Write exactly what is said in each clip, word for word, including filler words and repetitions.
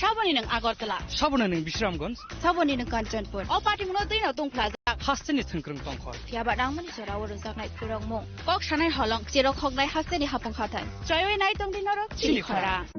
Saboni nwng Agartala. Saboni nwng Bisramganj. Saboni nwng Kanchanpur. O patimungno twino tungphlajak. Hasteni thwngkwrwng tongkhor. Phiyaba nangmani jorao rwjaknai phurokmung. Kok sanai holong, cherok khoknai hasteni hapung hathai. Choiwi nai tongdi norok chini khorang.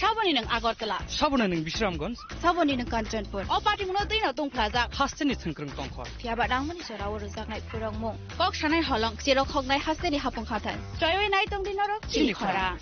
Saboni nwng Agartala. Saboni nwng Bisramganj. Saboni nwng Kanchanpur. O patimungno twino tungphlajak. Hasteni thwngkwrwng tongkhor. Phiyaba nangmani jorao rwjaknai phurokmung. Kok sanai holong, cherok khoknai hasteni hapung hathai. Choiwi nai tongdi norok chini khorang.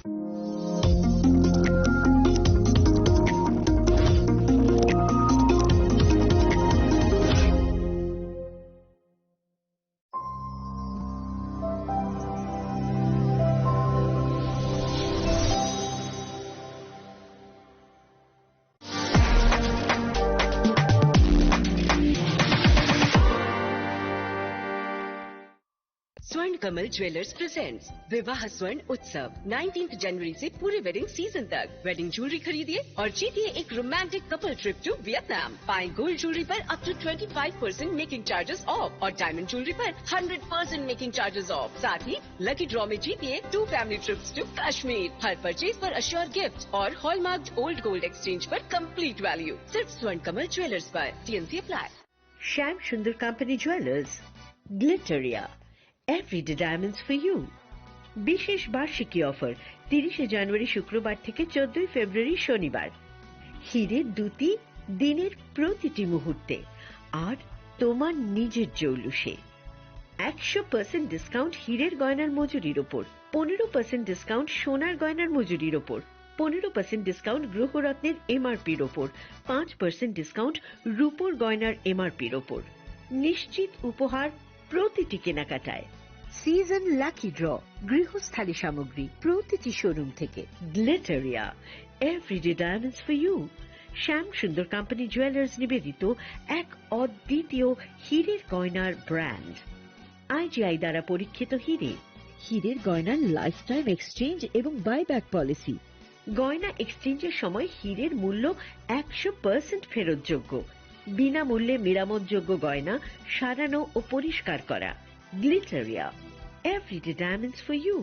Swर्ण Kamal jewellers presents विवाह स्वर्ण उत्सव, nineteenth जनवरी से पूरे wedding season तक। Wedding jewellery खरीदिए और जीतिए एक romantic couple trip to Vietnam. पाएं गोल्ड ज्वेलरी पर up to twenty five percent making charges off और डायमंड ज्वेलरी पर hundred percent making charges off. साथ ही लकी ड्रॉ में जीतिए two family trips to Kashmir. हर परचेज पर अश्योर गिफ्ट और हॉलमार्क्ड ओल्ड गोल्ड एक्सचेंज पर कंप्लीट वैल्यू। सिर्फ स्वर्ण कमल ज्वेलर्स पर। TNC apply. Shyam Sundar company jewellers, Glitteria, everyday diamonds for you. বিশেষ বার্ষিকী অফার, তিরিশে জানুয়ারি শুক্রবার থেকে চোদ্দই ফেব্রুয়ারি শনিবার। হিরে দ্যুতি দিনের প্রতিটি মুহূর্তে আর তোমার নিজের জৌলুসে। একশো পার্সেন্ট ডিসকাউন্ট হীরের গয়নার মজুরির ওপর, পনেরো পার্সেন্ট ডিসকাউন্ট সোনার গয়নার মজুরির ওপর, পনেরো পার্সেন্ট ডিসকাউন্ট গ্রহরত্নের এমআরপির ওপর, পাঁচ পার্সেন্ট ডিসকাউন্ট রূপোর গয়নার এমআরপির ওপর। নিশ্চিত উপহার প্রতিটি কেনাকাটায়। সিজন লাকি ড্র, গৃহস্থালী সামগ্রী প্রতিটি শোরুম থেকে। Glitteria, everyday diamonds for you. Shyam Sundar company jewellers নিবেদিত এক অদ্বিতীয় হীরের গয়নার ব্র্যান্ড। আইজিআই দ্বারা পরীক্ষিত হিরে। হিরের গয়নার লাইফ টাইম এক্সচেঞ্জ এবং বাইব্যাক পলিসি। গয়না এক্সচেঞ্জের সময় হিরের মূল্য একশো পার্সেন্ট ফেরতযোগ্য। বিনামূল্যে মেরামতযোগ্য গয়না সারানো ও পরিষ্কার করা। Glitteria, everyday diamonds for you.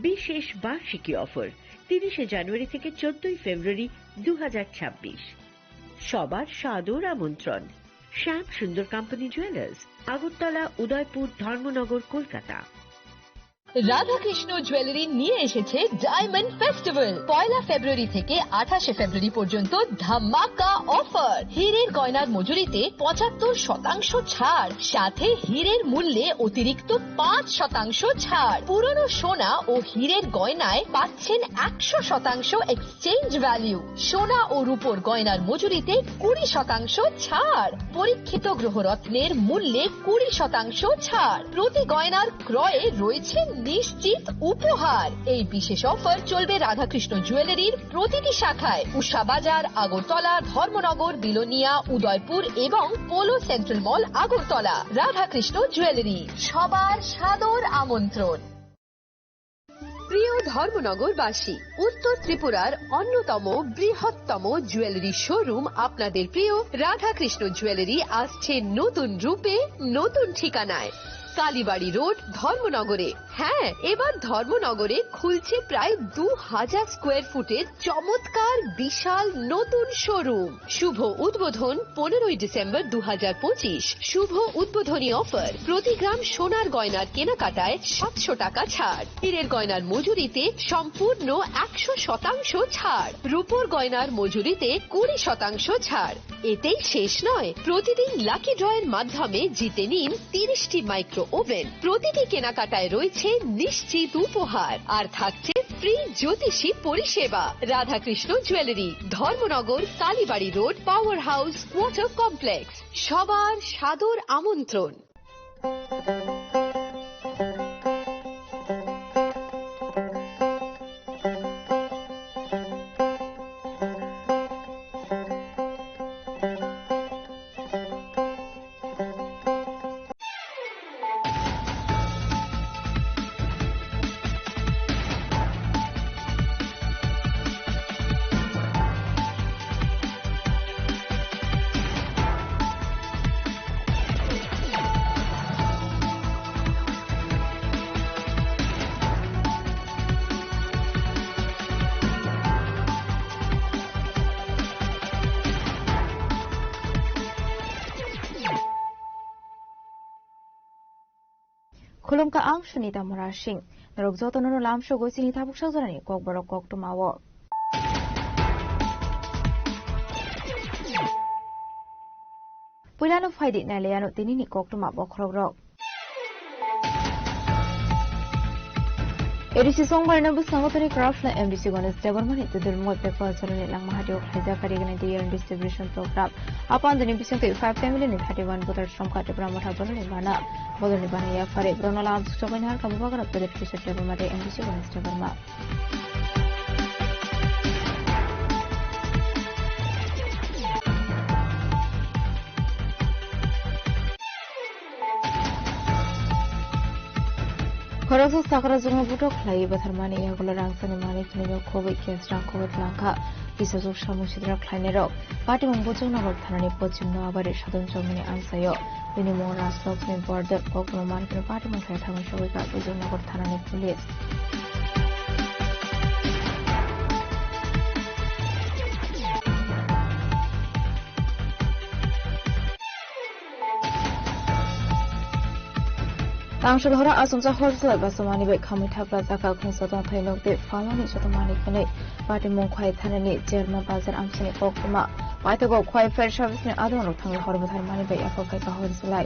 বিশেষ বার্ষিকী অফার, তিরিশে জানুয়ারি থেকে চোদ্দই ফেব্রুয়ারি দু হাজার ছাব্বিশ। সবার সাদর আমন্ত্রণ। শ্যাম সুন্দর কোম্পানি জুয়েলার্স, আগরতলা, উদয়পুর, ধর্মনগর, কলকাতা। রাধাকৃষ্ণ জুয়েলারি নিয়ে এসেছে ডায়মন্ড ফেস্টিভ্যাল। পয়লা ফেব্রুয়ারি থেকে আঠাশে ফেব্রুয়ারি পর্যন্ত ধামাকা অফার। হীরের গয়নার মজুরিতে পঁচাত্তর শতাংশ ছাড়, সাথে হীরের মূল্যে অতিরিক্ত পাঁচ শতাংশ ছাড়। পুরনো সোনা ও হীরের গয়নায় পাচ্ছেন একশো শতাংশ এক্সচেঞ্জ ভ্যালু। সোনা ও রূপোর গয়নার মজুরিতে কুড়ি শতাংশ ছাড়। পরীক্ষিত গ্রহরত্নের মূল্যে কুড়ি শতাংশ ছাড়। প্রতি গয়নার ক্রয়ে রয়েছে নিশ্চিত উপহার। এই বিশেষ অফার চলবে রাধাকৃষ্ণ জুয়েলারির প্রতিটি শাখায়, উষা বাজার, আগরতলা, ধর্মনগর, বিলোনিয়া, উদয়পুর এবং পোলো সেন্ট্রাল মল, আগরতলা। রাধাকৃষ্ণ জুয়েলারি, সবার সাদর আমন্ত্রণ। প্রিয় ধর্মনগরবাসী, উত্তর ত্রিপুরার অন্যতম বৃহত্তম জুয়েলারি শোরুম আপনাদের প্রিয় রাধাকৃষ্ণ জুয়েলারি আসছে নতুন রূপে, নতুন ঠিকানায়। কালীবাড়ি রোড, ধর্মনগরে। হ্যাঁ, এবার ধর্মনগরে খুলছে প্রায় দু হাজার স্কোয়ার ফুটের চমৎকার বিশাল নতুন শোরুম। শুভ উদ্বোধন পনেরোই ডিসেম্বর দু হাজার পঁচিশ। শুভ উদ্বোধনী অফার, প্রতি গ্রাম সোনার গয়নার কেনাকাটায় সাতশো টাকা ছাড়, হীরের গয়নার মজুরিতে সম্পূর্ণ একশো শতাংশ ছাড়, রূপোর গয়নার মজুরিতে কুড়ি শতাংশ ছাড়। এতেই শেষ নয়, প্রতিদিন লাকি ড্রয়ের মাধ্যমে জিতে নিন তিরিশটি মাইক্রো ওভেন। প্রতিটি কেনাকাটায় রয়েছে নিশ্চিত উপহার, আর থাকছে ফ্রি জ্যোতিষী পরিষেবা। Radhakrishna jewellery, Dharmanagar, Kalibari road, power house, water complex. সবার সাদর আমন্ত্রণ। Khulumkha, ang Sunita Murasing. Norok jotono no lamsogwi chini tabuk sajorani kokborok koktwmao. Puilano phaidi nailaiano tinini koktwma bokhorokrok. A D C songbarino bwskango tini Karapsla M D C Ganesh Debbarmani todolmoi pekwa jorani langma hatio khlaijak Karigani Day Distribution Program. Apandani bisingtwi five family ni thirty one voter somkha Tipra Motha boroni bana. Boroni bana yaphare borokno lam sukchokni harkha bubagra Pradesh Kishore Debbarma tei M D C Ganesh Debbarma. Khoroksa sakra jwngno buthok khlaiwi bwtharmani yagulo rangchakni manwi philwino khobwi case rang khobwi twlangkha. Kisajwk samung sidra khlainairok patimung Bojongnagar thanani pochim Noabari Sadon Chowmini amchaio. Bini mung Rajlokshmi Bordep, kokborok manwi philwino patimung khlai thangwi sogwikha Bojongnagar thanani police. Tangshul hora achomsa hor salai bachomani bai khamwi thapla jaka khungsa tongthai nok tei phalmani joto manwi khwnwi patimung khwlai thanani Cherma Bazar amchaini koktwma. Paithago khwlai fire service ni adongrok thangwi hor bwtharmani bai yaphok khaikha hor salai.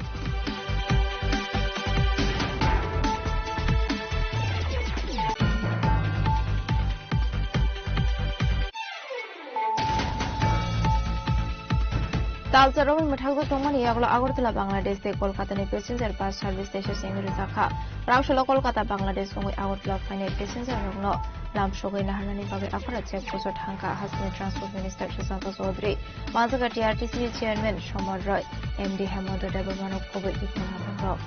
Talcha romwi mwthakjak tongmani yagulo Agartala Bangladesh tei Kolkata ni passenger bus service teisa chengwi rwjakha. Rausalo Kolkata Bangladesh wngwi Agartala phainai passenger rokno lam sogwi naharnani bagwi aphara check post o thangkha Hasini Transport Minister Sushanta Chaudhary, manjaga T R T C chairman Somar Roy, M D Hemanta Debbarma no khobwi bikhung naharrok.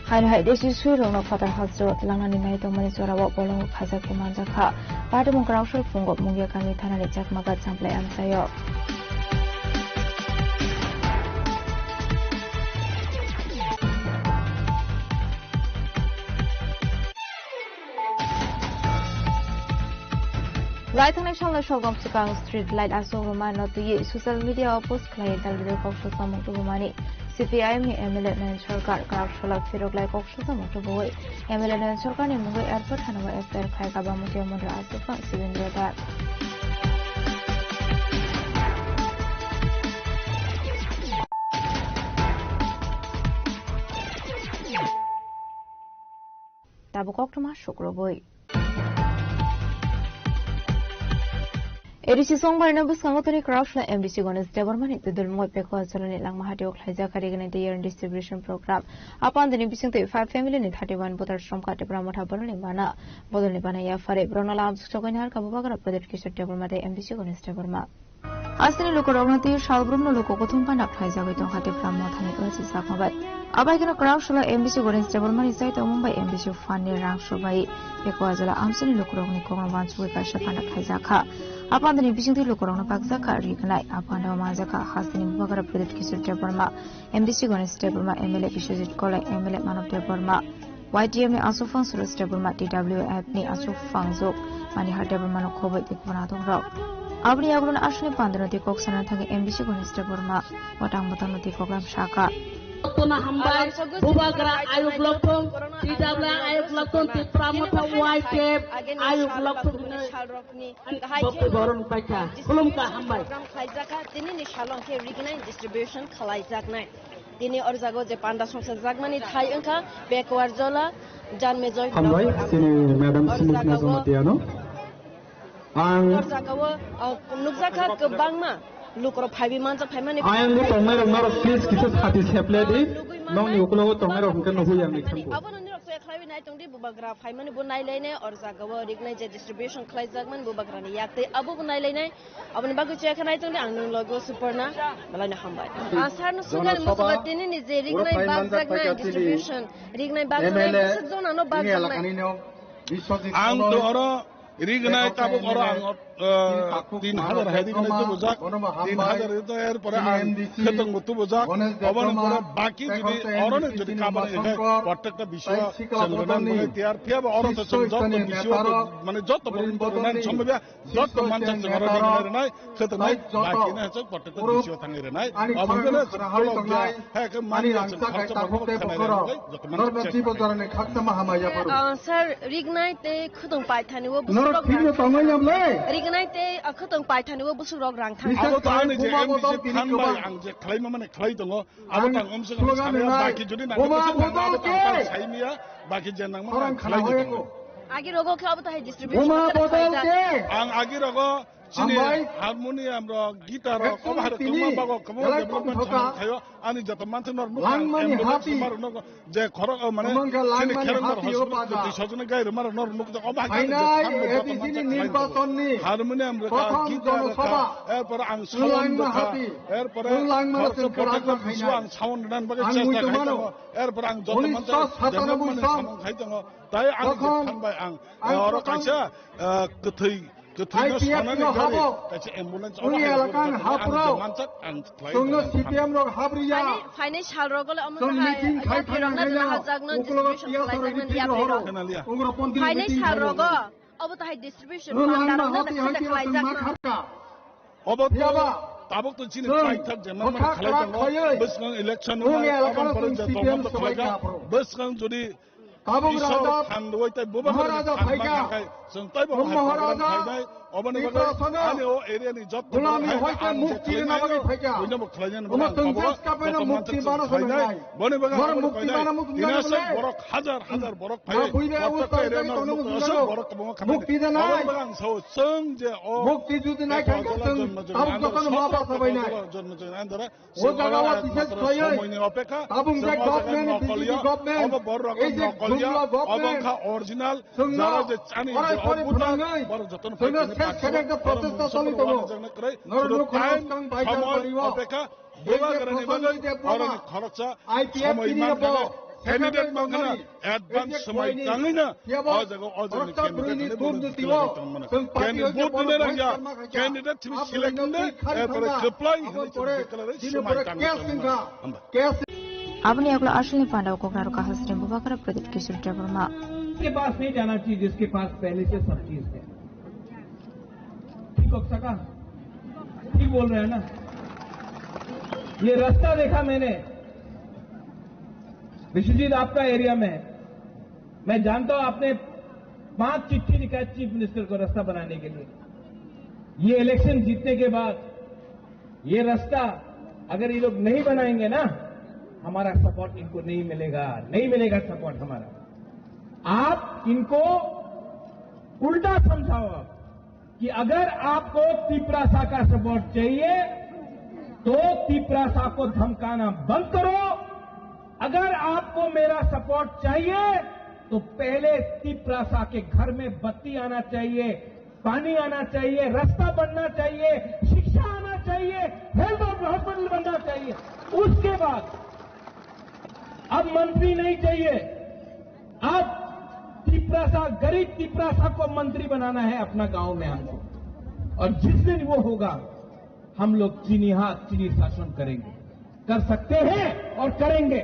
Haino hai desi suirokno phatar hajrot langnani nai tongmani jorao bolongo khajak khe manjakha. Patimung Krausor Phungo Mungia Kami thanani Chakmaga Champlai amchaio. Laithangni salni sogom swkang street light aswk rwma no twiwi social media o post khlaiwi dal bidal kok sokmung tubumani C P I M ni M L A Nayan Sarkar kwrak salo phirok lai kok sokmung tubuwi M L A Nayan Sarkar ni mungwi airport thana o F I R khlai kha Bamutiya Mondol aswk phang Sibendra Das. Tabuk koktwma sukrubwi. A D C songbarno bwskango tini Krausla M D C Ganesh Debbarmani twi dulmung bai Pekwa Jolani langma hatio khlaijak Rignai Tei Yarn Distribution Program. Apandini bisingtwi five family ni thirty one voter Somkha Tipra Motha Boroni Bana Bodolni Bana Yaphare Brona Lam Sukchokoi Narka Bubagra Pradyot Kishore Debbarma tei M D C Ganesh Debbarma. Asini lukurokno twi salbrumno luku kuthum panda khlaijagwi tongkha Tipra Mothani Ochi Sakma bai. Abaikeno Krausla M D C Ganesh Debbarmani chai tongmung bai M D C Fund ni rang sobai Pekwa Jola amsini lukurokni kokno wansugwi kaisa panda khlaijakha. Apandini bisingtwi lukurokno bakjakha Rignai. Apanda manjakha hasteni Bubagra Pradyot Kishore Debbarma, M D C Ganesh Debbarma, M L A Biswajit Kolai, M L A Manav Debbarma, Y T M ni aswk phang Suraj Debbarma, T W F ni aswk phang jok Manihar Debbarma no khoboi tei khobana tongrok. Aboni yagulo aswkni pandano tei kok sana thangwi M D C Ganesh Debbarma watang botang no tei koklam saka. Tona hambai, Bubagra ayuk lokthong, T W F ayuk lokthong, Tipra Motha Y T F ayuk lokthong. Ni Ani kahai bokti khe borok paikha. Khulumkha, hambai. Program khlaijakha, tini ni salong khe Rignai distribution khlaijaknai. Tini or jago je panda songsa jakmani thai wngkha, Pekwa Jola, Janmejoi. Hambai, tini Madam Or Smith jaga o, Najamatiano. Ang or jaga o, uh, nukjakha kwbangma lukurok phaiwi manjak phaimani. Ayang bo tongnai rok norok please kisa sati seple di. Nugui manai. Nokni ukulogo tongnai rok hwnkhe nuhwi yang ni thangbo. Abono nirok to ekhlaiwi nai tongdi, Bubagra phaimani bo nailainai, or jaga o Rignai je distribution khlaijakmani Bubagrani yak tei abo bo nailainai. Aboni bagwi chaya khe nai tongdi ang nwng logo Suparna, belai no hambai. Ah, sir no sungani Jona muchungo Sabha, tini ni je Rignai oro phai manjak bakjaknai paikha tini distribution, Rignai bakjaknai M L A, bwswk jona no tini bakjaknai. Elakani no Biswajit Ang Koloi, to oro Rignai Lekhok tabuk oro M L A, ang, uh, tin hajar hai Rignai tubujak, tin hajar to er pore ang khwtwng bo tubujak, oboni pore baki jodi oro ni jodi kabani khe prottekta biswa chwng rwna bagwi tiyar phiya bo oro to chwng joto biswa mane joto borok rwna sombai joto mansa chwng oro Rignai rwnai, khwtwng nai, baki na chwng prottekta biswa thangwi rwnai. Abo khe na chwng khorok ya, hai khe mani ya chwng khoroksa bo khwna ya joto mansa chwng. Ah, sir, Rignai tei khwtwng paithani o bwswk rok rang thang. Rignai tei, ah, khwtwng paithani o bwswk rok rang thang. Abo to ani je M D C phan bai ang je khlaima mani khlai tongo. Abo tang omswk ang sakya, baki jodi nang abo tang saimya, baki je nang mang khlai tongo. Agi rogo khe abo to hai distribution khe khlaijak. Ang agi rogo chini harmonium rok, guitar rok, obo hai rok kwbangma bago kwbangma development samung khaio. Ani joto manthok norok nukha, ambulance rok nukha, je khorok, o, mane, chini Kherengdor hospital twi sojoni gai rwma rok norok nukha, obo hai khe je thango joto manthok khlai rwma. Harmonium rwkha, guitar rwkha, erpore ang sound rwkha, erpore khoroksa protector bisio ang sound rwna bagwi chesta khai tongo, erpore ang joto manthok development ni samung khai tongo, tai ang je thanbai ang, eh, oro kaisa, eh, kwthwi Kwthwino sonani gari, kaisa ambulance, obo hai rokno joto ang mansak, ang khlai tongna. Ani phainai sal rogo le omo hai yapri rokna rwna hajakno distribution khlaijaknani yapri rok. Phainai sal rogo obo to hai distribution panda rokno da khaija khlaijakno. Obo to tabuk to chini paithak je manmani khlai tongo, bwskango election wngkha, obo pore je tongma to khlaikha, bwskang jodi Tabuk Raja, Maharaja phaikha. Chwng taibo Maharaja, Tripura sono, ani o area ni joto Gulami hoite mukti rwna bagwi phaikha. Omo chwng jeska paino mukti mano sono nai. Boni bagwi mukti mano mukti mano borok hajar hajar borok phai. Borok kwbangma khamani. Mukti de nai. Mukti jodi nai khaikha chwng tabuk jotono ma basa bai nai. O jaga o bises khwlaiwi tabuk je government, B J P government, ei je Jumla government, chwngno orai pore phwnangwi chwngno ses khaina ekta prochesta choli tongo. Norok nukha swkang bai jar pariwo. Ei je Prosenjit Debbarma, I P F tini bo secretary tongmani. Advance swmai tangwi no, o jaga o jaga ni candidate ni vote dine rang ya, candidate thimi select ne, erpore kwplai hinwi chwng declare swmai tangwi tongmani. Hambai. Aboni yagulo aswkni panda o kok narwkha Hasri Bubagra Pradyot Kishore Debbarma. उसके पास नहीं जाना चाहिए जिसके पास पहले से सब चीज है। ठीक हो सका? ठीक बोल रहे हैं ना? ये रास्ता देखा मैंने, विश्वजीत, आपका एरिया में। मैं जानता हूं, आपने पांच चिट्ठी लिखा है चीफ मिनिस्टर को रास्ता बनाने के लिए। ये इलेक्शन जीतने के बाद ये रास्ता अगर ये लोग नहीं बनाएंगे ना, हमारा सपोर्ट इनको नहीं मिलेगा, नहीं मिलेगा सपोर्ट हमारा। आप इनको उल्टा समझाओ। आप कि अगर आपको तिपरासा का सपोर्ट चाहिए तो तिपरासा को धमकाना बंद करो। अगर आपको मेरा सपोर्ट चाहिए तो पहले तिपरासा के घर में बत्ती आना चाहिए, पानी आना चाहिए, रास्ता बनना चाहिए, शिक्षा आना चाहिए, हेल्थ और हॉस्पिटल बनना चाहिए। उसके बाद अब मंत्री नहीं चाहिए, अब तिपरासा, गरीब तिपरासा को मंत्री बनाना है अपना गांव में हमको। और जिस दिन वो होगा, हम लोग चीनी हाथ, चीनी शासन करेंगे, कर सकते हैं और करेंगे।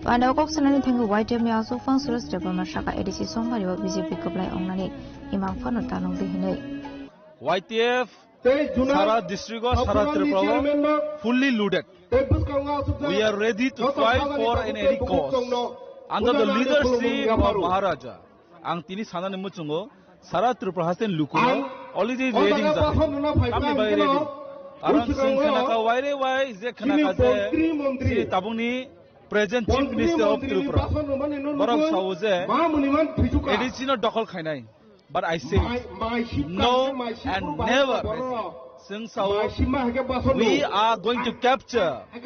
Panda kok sanani thangwi Y T F ni aswk phang Suresh Debbarma saka A D C songmari o B J P kwplai wngnani imang phano tanong di hinwi. Y T F sara district o, sara Tripura o fully loaded. We are ready to fight for in any cause under the leadership of Maharaja. Ang tini sanani muchungo, sara Tripura haste lukuno already ready jak. Tamni bai ready? Karon chwng khna kha waire wai je khna kha je chini tabukni present Chief Minister of Tripura borok sao je A D C no dokhol khainai. But I say no and never. Chwng sao, we are going to capture T T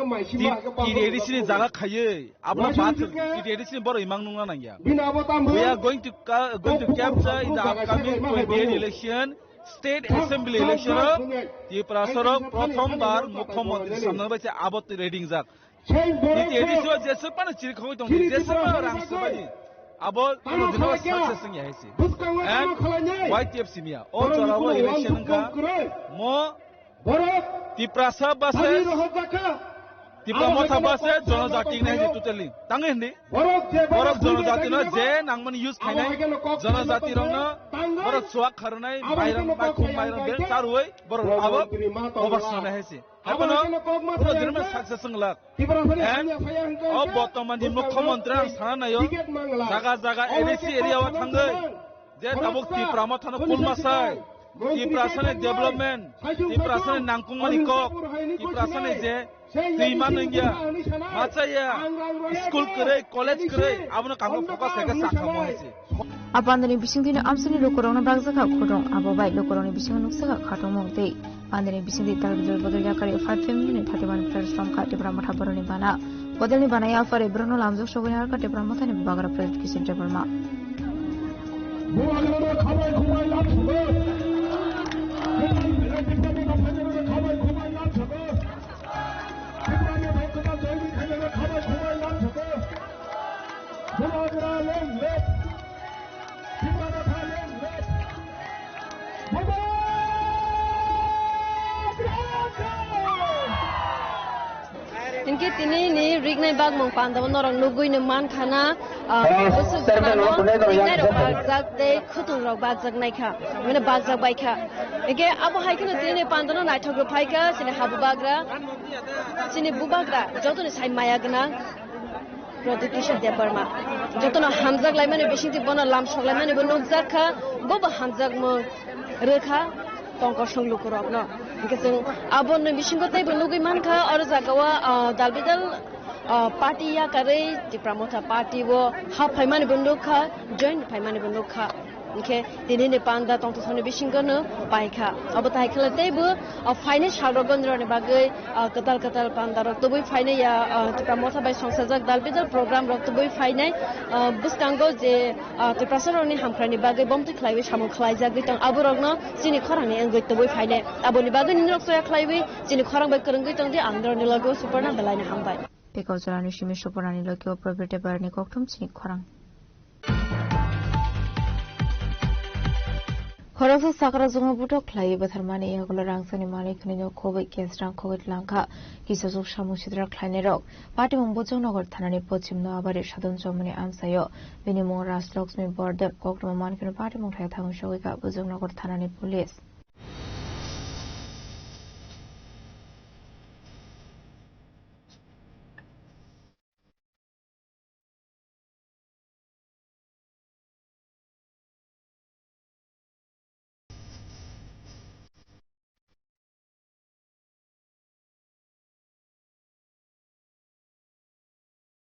A D C ni jaga khaiwi. Abono bathwk, T T A D C ni borok imang nungna nangya. We are going to ca-, going to capture in the upcoming twenty-eight election, state assembly election o Tiprasa rok prothom bar mukhyamantri samna bai se abo ready jak. T T A D C o jeswk phano chiri khogwi tongdi, jeswk phano rang swbadi, abo kono dino success wngya hai se. And Y T F simiya. O jora o election wngkha. Mo Tiprasa base, Tipra Motha base, Jonojati wngnai hai se totally. Tangwi hindi. Borok Jonojati no je nangmani use khainai, Jonojati rokno borok chuak kharwnai, mairum, maikhum, mairum bel charwi borok abo oba sanai hai se. Abono, abono dinma success wng lak. And o bortoman ni mukhyamantri ang sana naio, jaga jaga A D C area o thangwi je tabuk Tipra Mothano kulmasai, Tiprasani development, Tiprasani nangkukmani kok, Tiprasani je twima nungya, machaya, school kwrwi, college kwrwi, abono kangwi focus khaikhe chakha mo hai se. A pandani bisingtwino amchaini lukurokno bakjakha khorang, abo bai lukurokni bisingo nukjakha khatungmung tei pandani bisingtwi tal bidal bodol yakarwi five family ni thirty-one players romkha Tipra Motha boroni bana. Bodolni bana yaphari borokno lamjak sogwi narwkha Tipra Mothani bubagra Pradyot Kishore Debbarma. Hinkhe tini ni rignai bagmung panda o norok nugui no mankha na, ah, bwswk jora no rignai rok bakjak tei khwtwng rok bakjak naikha, mane bakjak baikha. Hinkhe abo hai kheno tini ni panda no naithok rw phaikha chini habubagra, chini bubagra, jotoni sai maya gwnang. Pradyot Kishore Debbarma. Jotono hamjak laimani bisingtwi bono lam sok laimani bo nukjak kha, bo bo hamjakmung rwkha tongkosong lukurokno. Hinkhe chwng aboni bisingo teibo nugwi mankha, oro jagao, ah, dal bidal, ah, party yakarwi Tipra Motha party o hap phaimani bo nukha, join phaimani bo nukha. Hinkhe tini ni panda tongthokni bisingo no paikha. Abo tai khe teibo, ah, phainai salrok gondroni bagwi, ah, kwtal kwtal panda rok tubui phainai ya, ah, Tipra Motha bai songsajak dal bidal program rok tubui phainai, ah, bwskango je, ah, Tiprasa rokni hamkrai ni bagwi bomtwi khlaiwi samung khlaijagwi tong, abo rokno chini khorang ni wngwi tubui phainai. Aboni bagwi nini rok soya khlaiwi chini khorang bai kwrwngwi tongdi, ang norokni logi o Suparna belai no hambai. Pekau jorani simi Suparna ni logi o Probir Debbarma ni kokthum chini khorang. Khoroksa sakra jwngno buthok khlaiwi bwtharmani yagulo rangchakni manwi khwnwino khobwi case rang khogwi tlangkha. Kisajwk samung sitra khlainairok patimung Bojongnagar thanani pochimno abari Sadon Chomoni amchaio. Bini mung Rajlaxmi Bordep, kokrwma mankheno patimung thaya thangwi sogwikha Bojongnagar thanani police.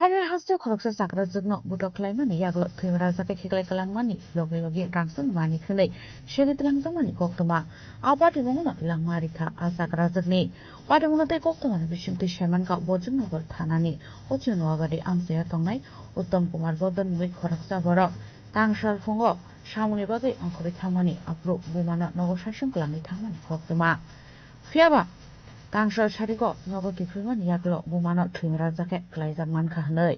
Haino haste khoroksa chakrajwkno butok khlaimani yagulo thwimra jagwi khiklai kwlangmani loge loge rangchak mani hwnwi seri twlangjakmani koktwma. A patimungno langma rikha a chakrajwkni. Patimungno tei koktwmani bisingtwi saimankha Bojongnagar thanani Ochinoagari amchaiya tongnai Uttom Kumar Bodol mwnwi khoroksa borok. Tangsal phungo samungni bagwi ongkhorwi thangmani aphuru bumano nogo saichung kwlangwi thangmani koktwma. Phiyaba tangsal sarigo nogo kiphilmani yagulo bumano thwimra jagwi kwlaijak mankha hwnwi.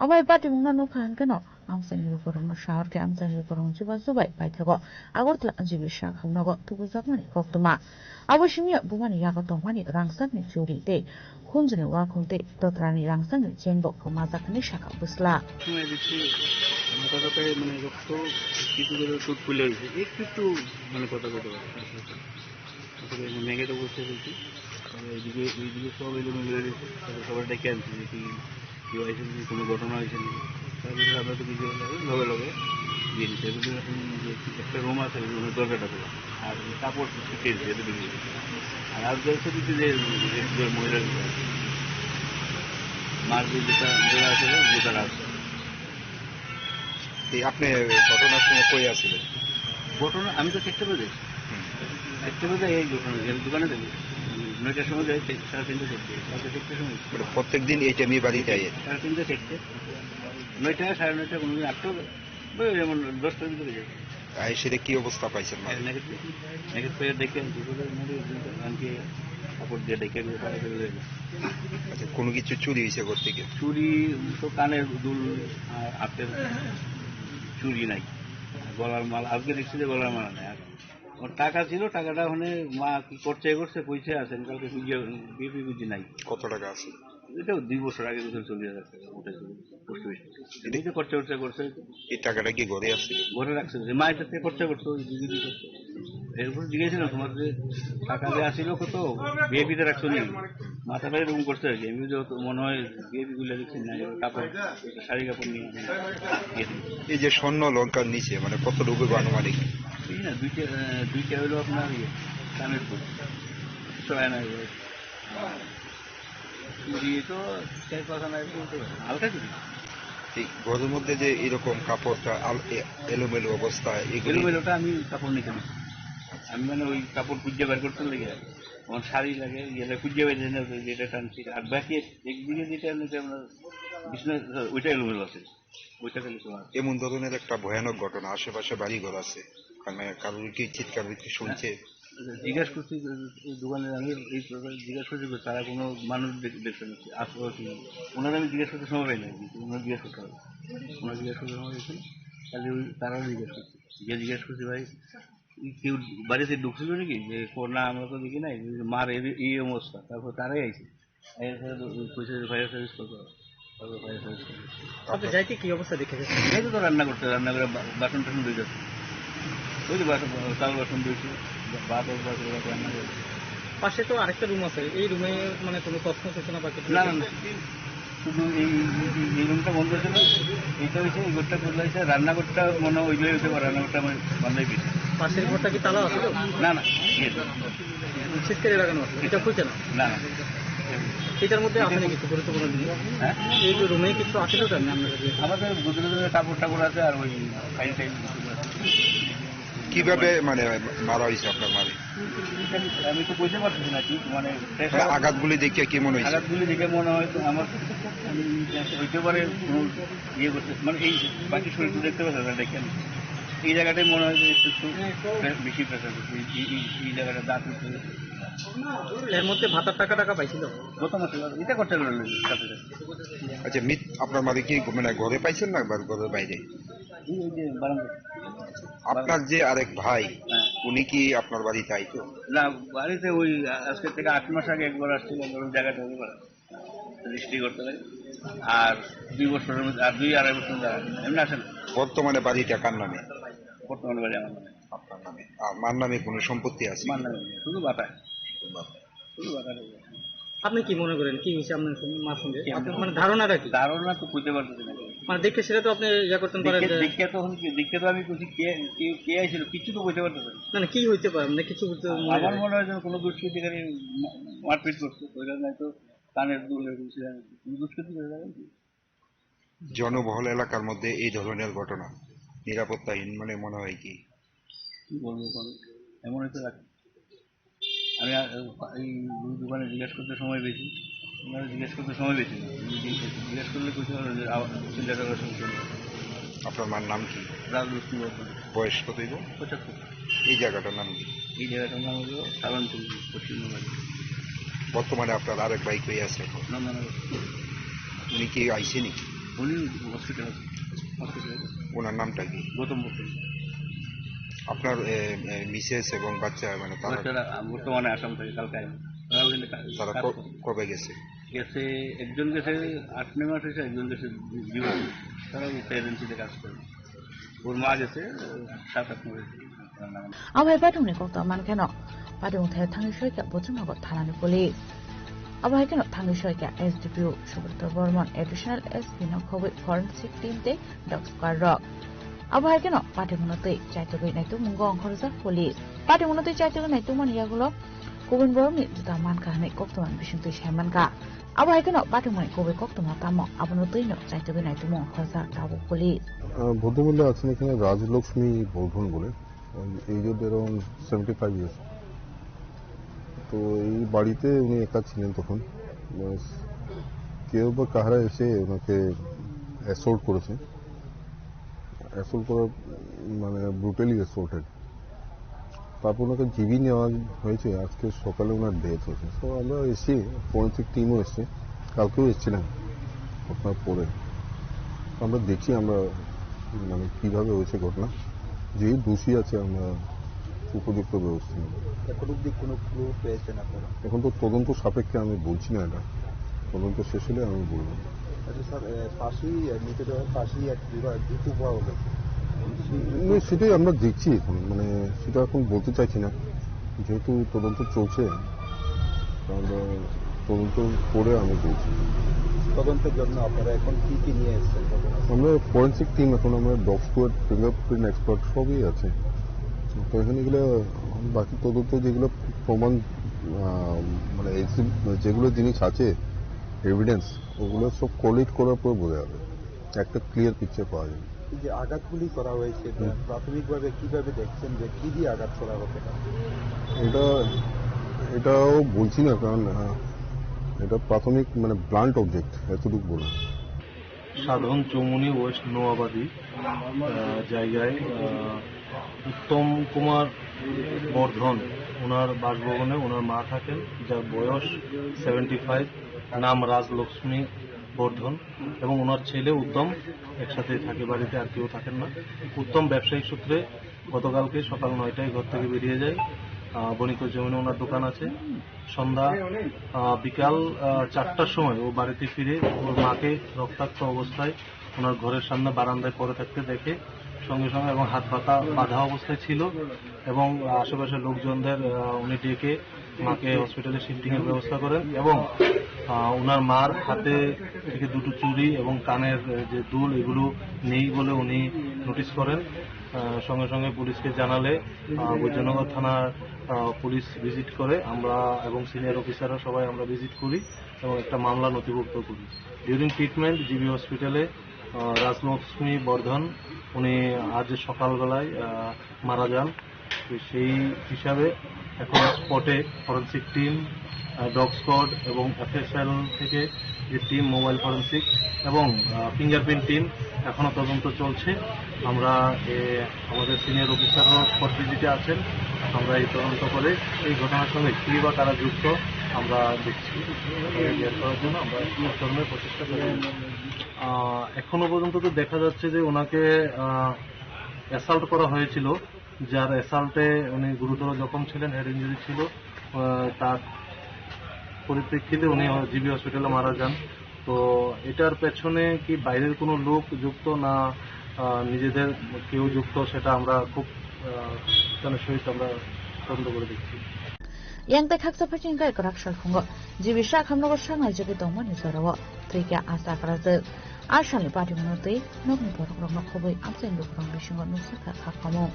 Omo hai patimungno nukha hwnkhe no amchaini lukurokno sahor khe amchaini lukurokno chubachu bai paithago Agartala G B sakhak nogo tubujakmani koktwma. Abo simiya bumani yago tongmani rangchakni churi tei khunjwni wakhung tei totrani rangchakni chain bo kwmajak hwnwi sakha bwsla. সময় দিচ্ছি, মাথা ব্যথায় মানে রক্ত কিছু করে চোট ফুলে হয়েছে, একটু একটু মানে কথা বলতে পারে। আসলে নেগেটিভ অবস্থা বলছি, মানে এইদিকে এইদিকে সব এলোমেলো হয়ে গেছে, তারপর সবার ডেকে আনছি যে কি কেউ আইসেন, কোনো ঘটনা হয়েছে নাকি? তারপরে আমরা তো কিছু লগে লগে গিয়ে দিচ্ছি। এবার এখন যে একটা রুম আছে, ওই রুমের দরজাটা খোলা, আর কাপড় চেঞ্জ, এটা বেরিয়ে গেছে। আর আর যে হচ্ছে কিছু যে যে মহিলার মার যে জুতা, জুতা আছে, জুতা রাখছে। এই আপনি ঘটনার সময় কই আছিলেন? ঘটনা, আমি তো চেক করে যাই। হুম। চেক করে যাই, এই দোকানে, এই দোকানে যাই। নয়টার সময় যাই, ঠিক সাড়ে তিনটে চেক করি। কালকে চারটের সময়। মানে প্রত্যেকদিন এই টাইমে বাড়িতে আইয়েন? সাড়ে তিনটে চেক করি। নয়টা, সাড়ে নয়টা, কোনো দিন আটটা, ওই যেমন দশটার ভিতরে যাই। আর সেটা কি অবস্থা পাইছেন, মানে? নেগেটিভ, নেগেটিভ পেয়ে দেখে দুপুরে মনে হয় আমাকে কাপড় দিয়ে ডেকে দিয়ে তারা চলে গেল। আচ্ছা, কোনো কিছু চুরি হয়েছে ঘর থেকে? চুরি তো কানের দুল আর হাতের চুরি নাই, গলার মালা। আজকে দেখছি যে গলার মালা নাই। আর ওর টাকা ছিল, টাকাটা ওখানে মা কি করছে করছে, পয়সা আছে, আমি কালকে খুঁজে, বিয়ে ফিয়ে বুঝি নাই। কত টাকা আছে? এটাও দুই বছর আগে, বছর চল্লিশ হাজার টাকা উঠেছিল। বুঝতে পেরেছি। এটা তো খরচা খরচা করছে। এই টাকাটা কি ঘরে আছে? ঘরে রাখছে। যে মা এটা থেকে খরচা করতো, ওই দিদি করতো। এরপর জিজ্ঞেস ছিল, "তোমার যে টাকা যে আসিল কত, বিয়ে দিতে রাখছো নি?" মাথাটা এরকম করছে আর কি। এমনি যে তো মনে হয় বিয়ে দিগুলো দেখছি না, কাপড়, শাড়ি কাপড় নিয়ে দিয়ে দিল। এই যে স্বর্ণ অলংকার নিচে, মানে, কতটুকু আনুমানিক? এই না, দুইটা, আহ, দুইটা হলো আপনার ইয়ে, কানের দুল। ছয় আনা হলো। চুরি তো চার পাঁচ আনা এরকম হতে পারে, হালকা চুরি। এই ঘরের মধ্যে যে এরকম কাপড়টা আল-, এ-, এলোমেলো অবস্থা, এগুলি এলোমেলোটা আমি কাপড় নিতে না। আমি মানে ওই কাপড় খুঁজে বের করতে লেগে আমার শাড়ি লাগে, ইয়ে লাগে, খুঁজে বের করে যেটা টানছি। আর বাকি একদিকে যেটা নিতে আমরা বিছনা, ওইটা এলোমেলো আছে, ওইটা খালি তোমার। এমন ধরনের একটা ভয়ানক ঘটনা, আশেপাশে বাড়িঘর আছে, মানে, কারোর কি চিৎকার বিৎকার শুনছে? জিজ্ঞাসা করছি, এই দোকানে আমি এই প্রকার জিজ্ঞাসা করছি, তারা কোনো মানুষ দেখ-, দেখছে না, আশেপাশে নেই। ওনারা আমি জিজ্ঞাসা করতে সময় পাই না, কিন্তু ওনারা জিজ্ঞাসা করতে হবে। ওনারা জিজ্ঞাসা করতে সময় পাইছে, তাহলে ওই তারাও জিজ্ঞাসা করছে। যে জিজ্ঞাসা করছি, "ভাই, এই কেউ বাড়িতে ঢুকছিল নাকি?" যে, "কো-, না, আমরা তো দেখি নাই।" ওই যে মার এই, এই অবস্থা, তারপর তারাই আইছে। এই যে পয়সা ফায়ার সার্ভিস কল করো। তারপর ফায়ার সার্ভিস কল করো। আপনি যাইতে কি অবস্থা দেখে গেছেন? এই তো রান্না করতে, রান্না করে বা-, বাসন টাসন ধুইতে। ওই যে বাসন, চাল বাসন ধুইছে, বা-, ভাত, ভাত, ভাত রান্না করে। পাশে তো আরেকটা রুম আছে, এই রুমে মানে কোনো তথ্য সূচনা বা কিছু না, না, না। শুধু এই, এই, এই, এই রুমটা বন্ধ ছিল, এইটা হইছে, এই ঘরটা খোলা হইছে, রান্নাঘরটা মনে হয় ওইভাবে হইতে পারে, রান্নাঘরটা মানে বন্ধই দিছে। পাশের ঘরটা কি তালা আছে তো? না, না, ইয়ে তো। সিটকারি লাগানো আছে, এটা খুলছে না? না, না। এটার মধ্যে আছে নাকি কিছু গুরুত্বপূর্ণ জিনিস? হ্যাঁ? এই যে রুমে কিছু আছে তো জানি আপনার কাছে? আমাদের গুজরাটের কাপড় টাপড় আছে আর ওই ফাইল টাইল কিছু আছে। কিভাবে মানে মারা হয়েছে আপনার মারে? আমি তো বুঝতে পারতেছি না কি, মানে, মানে, আঘাতগুলি দেখে কি মনে হয়েছে? আঘাতগুলি দেখে মনে হয় তো আমার, আমি হইতে পারে কোনো ইয়ে করতে, মানে, এই বাকি শরীর তো দেখতে পাচ্ছেন না, দেখেন, এই জায়গাটাই মনে হয় যে একটু, একটু বেশি প্রেশার করছে, এই, এই, এই, এই জায়গাটা দাঁত উঠছে। এর মধ্যে ভাতার টাকা টাকা পাইছিল? গত মাসে, এটা করতে পারলেন সাথে সাথে। আচ্ছা, মিত-, আপনার মারে কি মানে ঘরে পাইছেন না বা ঘরের বাইরে? এই, এই যে বারান্দা। আপনার যে আরেক ভাই, হ্যাঁ। উনি কি আপনার বাড়িতে আইতো? না, বাড়িতে ওই আজকে থেকে আট মাস আগে একবার আসছিল, ওই জায়গাটা ওই পাড়া। রেজিস্ট্রি করতে লাগে। আর দুই বছরের মধ্যে, আর দুই আড়াই বছর মধ্যে আর এমনি আসে না। বর্তমানে বাড়িটা কার নামে? বর্তমানে বাড়ি আমার নামে। আপনার নামে। আর মার নামে কোনো সম্পত্তি আছে? মার নামে নেই, শুধু বাতায়। শুধু বাতায় রয়েছে। আপনি কি মনে করেন? কি হয়েছে আপনার সঙ্গে, মার সঙ্গে? কি আপনার মানে ধারণাটা কি? ধারণা তো খুঁজে পারতেছি না। মানে দেখে সেটা তো আপনি ইয়ে করতেন পারেন দেখে, যে দেখে তখন কি, দেখে তো আমি বুঝি কে, কে, কে আইছিল, কিছু তো বুঝতে পারতেছি না। না, না, কি হইতে পারে? মানে কিছু বুঝতে মনে আমার হয়? মনে হয় যেন কোনো দুষ্কৃতিকারী মা-, মারপিট করছে, ওই জন্য হয়তো কানের দুল এরকম ছিল, কোনো দুষ্কৃতি করে যাবে কি? জনবহুল এলাকার মধ্যে এই ধরনের ঘটনা নিরাপত্তাহীন মানে মনে হয় কি? কি বলবো বলো? এমন একটা রাখ-, আমি আর, এই দোকানে জিজ্ঞেস করতে সময় বেশি, ওনারা জিজ্ঞেস করতে সময় বেশি না। আমি জিজ্ঞেস করতে, জিজ্ঞেস করলে কইতে পারবে যে আবার চিল্লাটা ওরা শুনতে হবে। আপনার মার নাম কি? রাজলক্ষ্মী বর্ধন। বয়স কত হইব? পঁচাত্তর। এই জায়গাটার নাম কি? এই জায়গাটার নাম হলো সালানপুর, পশ্চিমবঙ্গ। বর্তমানে আপনার আরেক ভাই কই আছে এখন? নন্দনগর। উনি কি আইসেনি? উনি হসপিটাল, হসপিটালে। ওনার নামটা কি? গৌতম বসু। আপনার, এ, এ, মিসেস এবং বাচ্চা, মানে, তারা বাচ্চারা, আ, বর্তমানে আসাম থেকে কালকে আইবে। তারা ওখানে কা-, তারা কাজ ক-, করে। কবে গেছে? গেছে, একজন গেছে আট নয় মাস হয়েছে, একজন গেছে দুই মাস। তারা ওই এজেন্সিতে কাজ করে। ওর মা গেছে, সাত আট মাস হয়েছে। Abo hai pathumni kokto mankheno, pathumthai thangwi soikha Bojongnagar thanani police. Abo hai kheno thangwi soikha S D P O Subroto Bormon, Additional S P no khobwi forensic team tei dog squad rok. Abo hai kheno pathumno twi chaitugwi naitukmungo ongkhorjak police. Pathumno twi chaitugwi naitukmani yagulo kubun borokni juta mankha hwnwi koktwmani bisingtwi saimankha. Abo hai kheno pathumani kubui koktwma tamo abono twino chaitugwi naitukmung ongkhorjak tabuk police. আহ, বৌদ্ধ মন্দিরে আছেন এখানে রাজলক্ষ্মী বর্ধন বলে। ওই age of around seventy five years। তো এই বাড়িতে উনি একা ছিলেন তখন। ব্যাস, কেউ বা কাহারা এসে ওনাকে অ্যাসল্ট করেছে। অ্যাসল্ট করার, মানে, ব্রুটালি অ্যাসল্টেড। তারপর ওনাকে জিবি নেওয়া হয়েছে, আজকে সকালে ওনার ডেথ হয়েছে। তো আমরা এসে, ফরেন্সিক টিমও এসছে, কালকেও এসছিলেন ঘটনার পরে। আমরা দেখছি আমরা, মানে, কিভাবে হয়েছে ঘটনা, যে দোষী আছে আমরা উপযুক্ত ব্যবস্থা নেব। এখন অবধি কোনো ক্লু পেয়েছেন আপনারা? এখন তো তদন্ত সাপেক্ষে আমি বলছি না এটা, তদন্ত শেষ হলে আমি বলবো। আচ্ছা স্যার, এ, ফাঁসি, এ, মৃতদেহ ফাঁসি এক বিভাগ, দুটো পাওয়া গেছে। না, সেটাই আমরা দেখছি এখন, মানে, সেটা এখন বলতে চাইছি না, যেহেতু তদন্ত চলছে, আমরা তদন্ত করে আমি বলছি। তদন্তের জন্য আপনারা এখন কি কি নিয়ে এসেছেন ঘটনাস্থলে? আমরা ফরেন্সিক টিম, এখন আমরা ডগ স্কোয়াড, ফিঙ্গারপ্রিন্ট এক্সপার্ট সবই আছে। তো এখানে এগুলো বাকি তদন্ত যেগুলো প্রমাণ, আহ, মানে, এক্সি-, যেগুলো জিনিস আছে, এভিডেন্স, ওগুলো সব কালেক্ট করার পর বোঝা যাবে, একটা ক্লিয়ার পিকচার পাওয়া যাবে। এই যে আঘাতগুলি করা হয়েছে, হুম। প্রাথমিকভাবে কিভাবে দেখছেন যে কি দিয়ে আঘাত করা হতে পারে? এটা, এটাও বলছি না, কারণ, আহ, এটা প্রাথমিক, মানে, ব্লান্ট অবজেক্ট, এতটুকু বললাম। সাধন চৌমুহনী ওয়েস্ট নোয়াবাদী, আহ, জায়গায়, আহ, উত্তম কুমার বর্ধন, ওনার বাসভবনে ওনার মা থাকেন, যার বয়স সেভেন্টি ফাইভ, নাম রাজলক্ষ্মী বর্ধন, এবং ওনার ছেলে উত্তম একসাথে থাকে বাড়িতে, আর কেউ থাকেন না। উত্তম ব্যবসায়িক সূত্রে গতকালকে সকাল নয়টায় ঘর থেকে বেরিয়ে যায়। আহ, বণিকগঞ্জ জমিনে ওনার দোকান আছে। সন্ধ্যা, আহ, বিকাল, আহ, চারটার সময় ও বাড়িতে ফিরে ওর মাকে রক্তাক্ত অবস্থায় ওনার ঘরের সামনে বারান্দায় পড়ে থাকতে দেখে। সঙ্গে সঙ্গে এবং হাত পাতা বাঁধা অবস্থায় ছিল এবং আশেপাশের লোকজনদের, আহ, উনি ডেকে মাকে হসপিটালে শিফটিং এর ব্যবস্থা করেন এবং, আহ, ওনার মার হাতে থেকে দুটো চুড়ি এবং কানের, আহ, যে দুল, এগুলো নেই বলে উনি নোটিশ করেন। আহ, সঙ্গে সঙ্গে পুলিশকে জানালে, আহ, বৈদ্যনগর থানার, আহ, পুলিশ ভিজিট করে, আমরা এবং সিনিয়র অফিসাররা সবাই আমরা ভিজিট করি এবং একটা মামলা নথিভুক্ত করি। ডিউরিং ট্রিটমেন্ট জিবি হসপিটালে, আহ, রাজলক্ষ্মী বর্ধন, উনি আজ সকালবেলায়, আহ, মারা যান। তো সেই হিসাবে এখন স্পটে ফরেন্সিক টিম, আহ, ডগ স্কোয়াড এবং এফএসএল থেকে যে টিম মোবাইল ফরেন্সিক এবং, আহ, ফিঙ্গারপ্রিন্ট টিম এখনো তদন্ত চলছে। আমরা, এ, আমাদের সিনিয়র অফিসাররাও স্পট ভিজিটে আছেন। আমরা এই তদন্ত করে এই ঘটনার সঙ্গে কে বা কারা যুক্ত আমরা দেখছি। তাদের বের করার জন্য আমরা সব ধরনের প্রচেষ্টা চালিয়ে যাচ্ছি। আহ, এখনো পর্যন্ত তো দেখা যাচ্ছে যে ওনাকে, আহ, অ্যাসাল্ট করা হয়েছিল। যার অ্যাসাল্টে উনি গুরুতর জখম ছিলেন, হেড ইনজুরি ছিল। আহ, তার পরিপ্রেক্ষিতে উনি জিবি হসপিটালে মারা যান। তো এটার পেছনে কি বাইরের কোনো লোক যুক্ত না, আহ, নিজেদের কেউ যুক্ত, সেটা আমরা খুব, আহ, বিজ্ঞানের সহিত আমরা তদন্ত করে দেখছি। Yang tei khaksa phaiching kai kwrak sal phungo. Jibi sak hamnogo sangnai jagwi tongmani jorao thwikha a chakrajwk. A salni patimano tei nokni borokrokno khobwi amchaini lukurokni bisingo nukjakha kha khamung.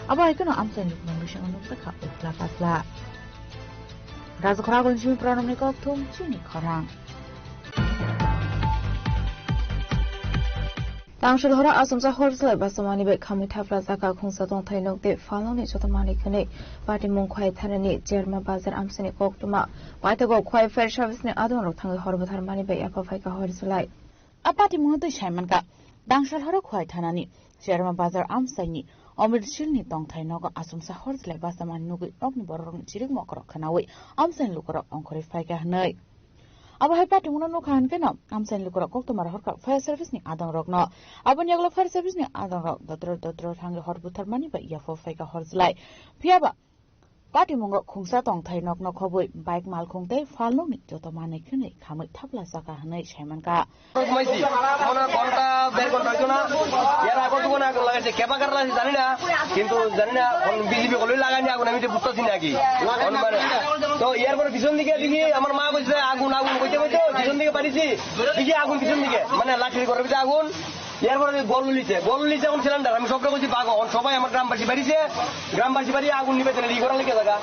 Abo hai kheno amchaini lukurokni bisingo nukjakha ukhla pasla. Rajkhora Gunjimi Pranamni kokthum chini khorang. Tangsil horo achomsa hor chwlai bachomani bai khamwi thapla jaka khungsa tongthai nok tei phalnokni joto manwi khwnwi patimung Khwai thanani Cherma Bazar amchaini koktwma paithago Khwai Fire Service ni adongrok thangwi hor butharmani bai yapha phaikha hor chwlai. A patimungno twi saimankha, Tangsil horo Khwai thanani Cherma Bazar amchaini Omir Silni tongthai nogo achomsa hor chwlai bachomani nugwi nokni borokrokni chirik mokrok khwnawi amchaini lukurok ongkhorwi phaikha hwnwi. Abo hai patimungno nukha hwnkhe no, amchaini lukurok koktwma rohorkha fire service ni adongrokno. Aboni yagulo fire service ni adongrok dodro dodro thangwi hor butharmani bai yapha phaikha hor chwlai. Phiyaba patimungo khungsa tongthai nokno khobwi bike malkhung tei phalnokni joto manwi khwnwi khamwi thapla jaka hwnwi saimankha. Maisi, mona ghonta, der ghonta hoito na, yar ago dugo na ago lagaise, keba kar lagaise jani na, kintu jani na, kon bijibi koloi lagani agun, ami to bujta sini agi. Kon mane, to yar pore pichon dike dikhi, amar ma koise agun, agun koite koite, pichon dike parisi, dikhi agun pichon dike, mane lathi gore bide agun, yar pore gol lise, gol lise on cylinder, ami sobke koisi bago, on sobai amar grambashi barise, grambashi bari agun nibe jene rigora leke jaga,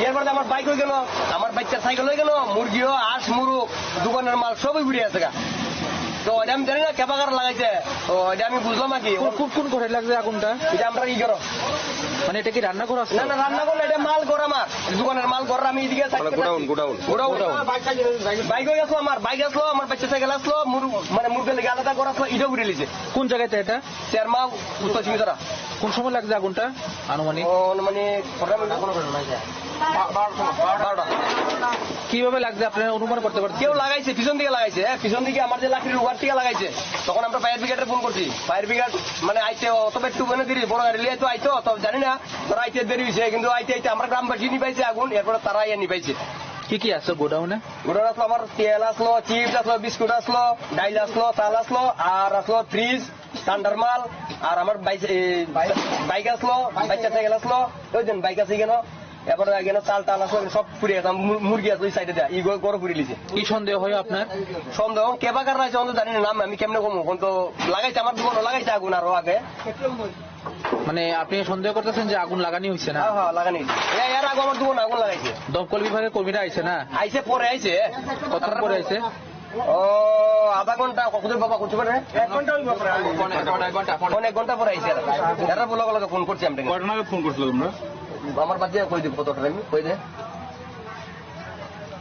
yar pore amar bike hoi gelo, amar bachcha cycle hoi gelo, murgi o, ash muruk, dukaner mal sobai guri asega. To, এটা আমি জানি না, কে বাগার লাগাইছে। তো, এটা আমি বুঝলাম আর কি। কোন, কোন, কোন ঘরে লাগছে আগুনটা? এটা আমরা ই করো। মানে, এটা কি রান্নাঘর আছে? না, না, রান্নাঘর না, এটা মাল ঘর আমার। দোকানের মাল ঘর, আমি এদিকে মানে, godown, godown. Godown. Godown. Bike আসলো আমার, বাইক আসলো, আমার বাচ্চা সাইকেল আসলো, মুর-, মানে, মুরগি লেগে আলাদা ঘর আসলো, এটাও উড়ে লিছে। কোন জায়গাতে এটা? চেরমা, উত্তর সিংহছড়া। কোন সময় লাগছে আগুনটা আনুমানিক? ও, মানে, কটা বাজে? বারোটা। কিভাবে লাগছে আপনারা অনুমান করতে পারছেন? কেউ লাগাইছে, পিছন দিকে লাগাইছে, হ্যাঁ, পিছন দিকে আমার যে লাকড়ির উহার থেকে লাগাইছে। তখন আমরা ফায়ার ব্রিগেডে ফোন করছি। ফায়ার ব্রিগেড, মানে, আইতে অত একটু মানে দেরি, বড় গাড়ি লিয়ে তো আইতো, তো জানি না, তোরা আইতে দেরি হয়েছে, কিন্তু আইতে আইতে আমরা গ্রামবাসী নিবাইছে আগুন, এরপরে তারা আইয়া নিবাইছে। কি কি আছে গোডাউনে? গোডাউন আসলো আমার তেল আসলো, চিপস আসলো, বিস্কুট আসলো, ডাইল আসলো, চাল আসলো, আর আসলো ফ্রিজ, ঠান্ডার মাল, আর আমার বাইস-, এই, বাইক আসলো, বাইক সাইকেল আসলো, ওই দিন বাইক আছে কেন? এবার কেন চাল টাল আসলো, সব পুড়ে গেছে, মু-, মুরগি আসলো এই সাইডে দেয়া, এই গো-, গরু পুড়ে লিছে। কি সন্দেহ হয় আপনার? সন্দেহ, কে বাগার রাখছে, অন্ত জানি না নাম, আমি কেমনে কমু, অন্ত লাগাইছে আমার দোকানও লাগাইছে আগুন আরো আগে। মানে আপনি সন্দেহ করতেছেন যে আগুন লাগানি হয়েছে না? হ্যাঁ, হ্যাঁ, লাগানি হয়েছে। এ-, এর আগে আমার দোকান আগুন লাগাইছে। দমকল বিভাগের কর্মীরা আইছে না? আইছে পরে আইছে। কতক্ষণ পরে আইছে? ও, আধা ঘন্টা, কতক্ষণ বাবা করতে পারে? এক ঘন্টা হইব প্রায়। পৌনে এক ঘন্টা, পৌনে এক ঘন্টা পরে আইছে এরা। এরা বলে লগে ফোন করছি আমরা। কয়টা নাগাদ ফোন করছিল তোমরা? আমার বাদ দিয়ে কই দিব কত টাইম, কই দে।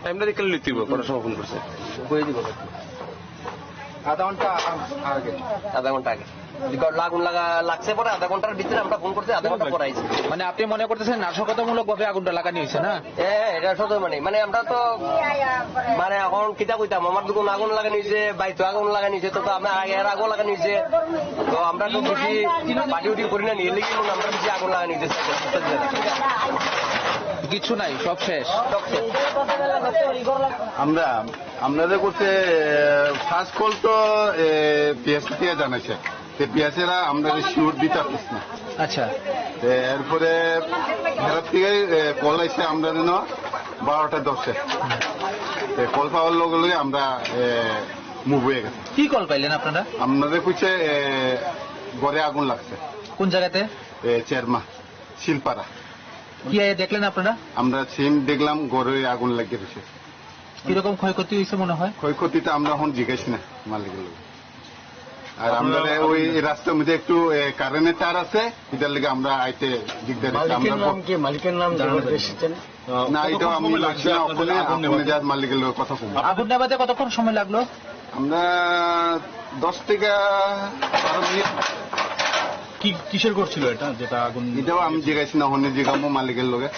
টাইমটা দেখলে লিখতে দিব, কটার সময় ফোন করছে। কই দিব। আধা ঘন্টা আগে। আধা ঘন্টা আগে। বিকট আগুন লাগা, লাগছে পরে আধা ঘন্টার ভিতরে আমরা ফোন করছি, আধা ঘন্টা পরে আইছি। মানে আপনি মনে করতেছেন নাশকতামূলক ভাবে আগুনটা লাগানি হয়েছে না? হ্যাঁ, হ্যাঁ, এটা সত্য মানে, মানে আমরা তো, মানে এখন কিতা কইতাম, আমার দোকান আগুন লাগানি হয়েছে, বাইতো আগুন লাগানি হয়েছে, তো, তো আমরা আগে এর আগেও লাগানি হয়েছে, তো আমরা তো বেশি পার্টি উটি করি না, নিয়ে লেগে আমরা বেশি আগুন লাগানি হয়েছে। কিছু নাই, সব শেষ। সব শেষ। আমরা, আমরা যে করছে, ফার্স্ট কল তো পিএসসি থেকে জানাইছে। তে পিয়াসেরা আমরা শিওর দিতে পারতেছি না। আচ্ছা। তে এরপরে হেরাত থেকে, এ, কল আইছে আমরা যেন বারোটা দশে। তে কল পাওয়ার লগে লগে আমরা, এ, মুভ হয়ে গেছে। কি কল পাইলেন আপনারা? আপনাদের কইছে, এ, ঘরে আগুন লাগছে। কোন জায়গাতে? এ, চেরমা, শিলপাড়া। কি আইয়া দেখলেন আপনারা? আমরা সেম দেখলাম ঘরে আগুন লাগিয়ে রয়েছে। কিরকম ক্ষয়ক্ষতি হয়েছে মনে হয়? ক্ষয়ক্ষতিটা আমরা এখন জিজ্ঞাসি না মালিকের লোক। আর আমরা ওই রাস্তার মধ্যে একটু, এ, কারেন্টের তার আছে, এটার লেগে আমরা আইতে দিকদার হচ্ছে। মালিকের আমরা নাম কি? মালিকের নাম জানা যাবে? না, এটাও আমি লাগছি না, ওখানে আপনি যার মালিকের লোক কথা কম। আগুন নেভাতে কতক্ষণ সময় লাগলো? আমরা দশ থেকে বারো মিনিট। কি, কিসের করছিল এটা, যেটা আগুন? এটাও আমি জিজ্ঞাসি না, ওখানে জিজ্ঞামো মালিকের লোকে।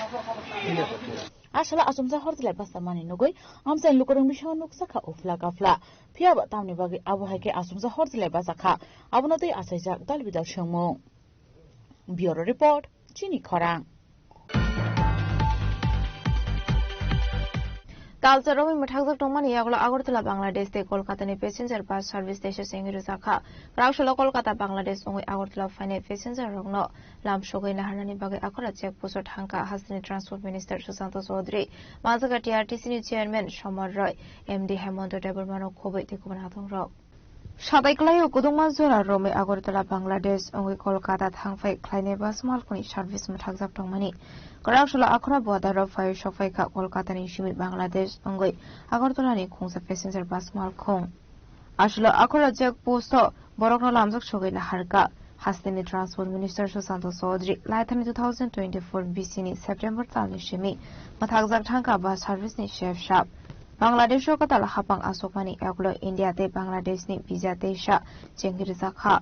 Asala achomsa hor chwlai bachomani nugwi amchaini lukurokni bisingo nukjakha uphla kaphla. Phiyaba tamni bagwi abo hai khe achomsa hor chwlai bachakha, abono twi achaijak dal bidal swngmung. Bureau Report, Chini Khorang. Talcha romwi mwthakjak tongmani yagulo Agartala Bangladesh tei Kolkata ni passenger bus service teisa chengwi rwjakha. Kwraksalo Kolkata Bangladesh wngwi Agartala phainai passenger rokno lam sogwi naharnani bagwi akhora check post o thangkha hasteni Transport Minister Sushanta Chowdhury, manjakha T R T C ni Chairman Somar Roy, M D Hemanta Debbarma rok khobwi tei kubun adongrok. Satai kwlaio kwdwngma jora romwi Agartala Bangladesh wngwi Kolkata thangphai khlainai bus malkhungni service mwthakjak tongmani. Kwraksalo akhora border o phaiwi sokphaikha Kolkata ni simi Bangladesh wngwi Agartala ni khungsa passenger bus malkhung. Aswkno Akhorajak post o borokno lamjak sogwi naharkha. Hasteni Transport Minister Sushanta Chaudhary laithani two thousand twenty-four bisini September talni simi mwthakjak thangkha bus service ni sep sap. Bangladesh o kwtal hapang achukmani yagulo India tei Bangladesh ni visa teisa chengwi rwjakha.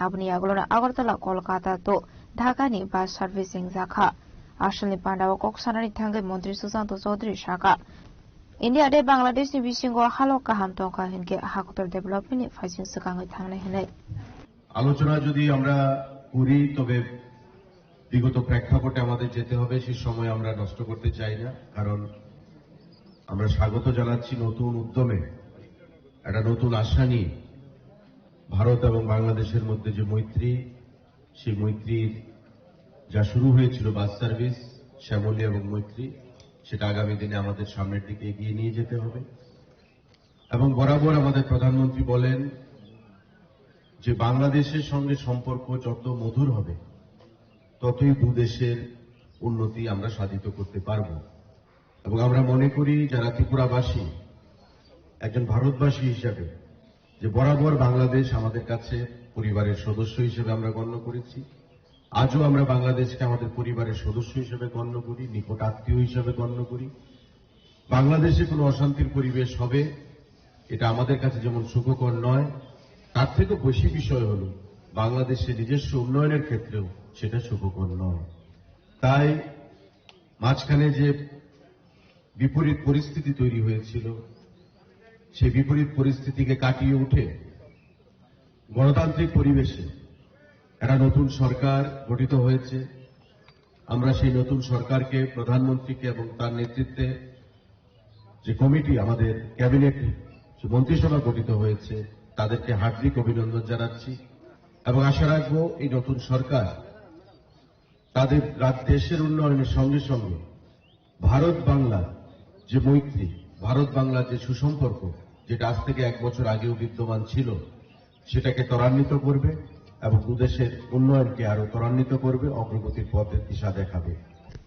Aboni yagulono Agartala Kolkata to Dhaka ni bus service chengjakha. Asalni pandao kok sanani thangwi Montri Sushanta Chaudhary sakha, India tei Bangladesh ni bisingo halok kaham tongkha hinkhe hakotor development ni phaising swkangwi thangnai hinwi. আলোচনা যদি আমরা করি, তবে বিগত প্রেক্ষাপটে আমাদের যেতে হবে, সে সময় আমরা নষ্ট করতে চাই না, কারণ আমরা স্বাগত জানাচ্ছি নতুন উদ্যমে, একটা নতুন আশা নিয়ে ভারত এবং বাংলাদেশের মধ্যে যে মৈত্রী, সেই মৈত্রীর যা শুরু হয়েছিল বাস সার্ভিস, শ্যামলী এবং মৈত্রী, সেটা আগামী দিনে আমাদের সামনের দিকে এগিয়ে নিয়ে যেতে হবে। এবং বরাবর আমাদের প্রধানমন্ত্রী বলেন যে বাংলাদেশের সঙ্গে সম্পর্ক যত মধুর হবে, ততই দু দেশের উন্নতি আমরা সাধিত করতে পারব। এবং আমরা মনে করি, যারা ত্রিপুরাবাসী, একজন ভারতবাসী হিসাবে, যে বরাবর বাংলাদেশ আমাদের কাছে পরিবারের সদস্য হিসেবে আমরা গণ্য করেছি, আজও আমরা বাংলাদেশকে আমাদের পরিবারের সদস্য হিসেবে গণ্য করি, নিকট আত্মীয় হিসেবে গণ্য করি। বাংলাদেশে কোনো অশান্তির পরিবেশ হবে, এটা আমাদের কাছে যেমন সুখকর নয়, তার থেকেও বেশি বিষয় হলো বাংলাদেশের নিজস্ব উন্নয়নের ক্ষেত্রেও সেটা সুখকর নয়। তাই মাঝখানে যে বিপরীত পরিস্থিতি তৈরি হয়েছিল, সেই বিপরীত পরিস্থিতিকে কাটিয়ে উঠে গণতান্ত্রিক পরিবেশে একটা নতুন সরকার গঠিত হয়েছে। আমরা সেই নতুন সরকারকে, প্রধানমন্ত্রীকে এবং তার নেতৃত্বে যে কমিটি, আমাদের ক্যাবিনেট, যে মন্ত্রিসভা গঠিত হয়েছে, তাদেরকে হার্দিক অভিনন্দন জানাচ্ছি এবং আশা রাখবো এই নতুন সরকার তাদের রাজ-, দেশের উন্নয়নের সঙ্গে সঙ্গে ভারত বাংলার যে মৈত্রী, ভারত বাংলার যে সুসম্পর্ক, যেটা আজ থেকে এক বছর আগেও বিদ্যমান ছিল, সেটাকে ত্বরান্বিত করবে এবং দুদেশের উন্নয়নকে আরো ত্বরান্বিত করবে, অগ্রগতির পথের দিশা দেখাবে।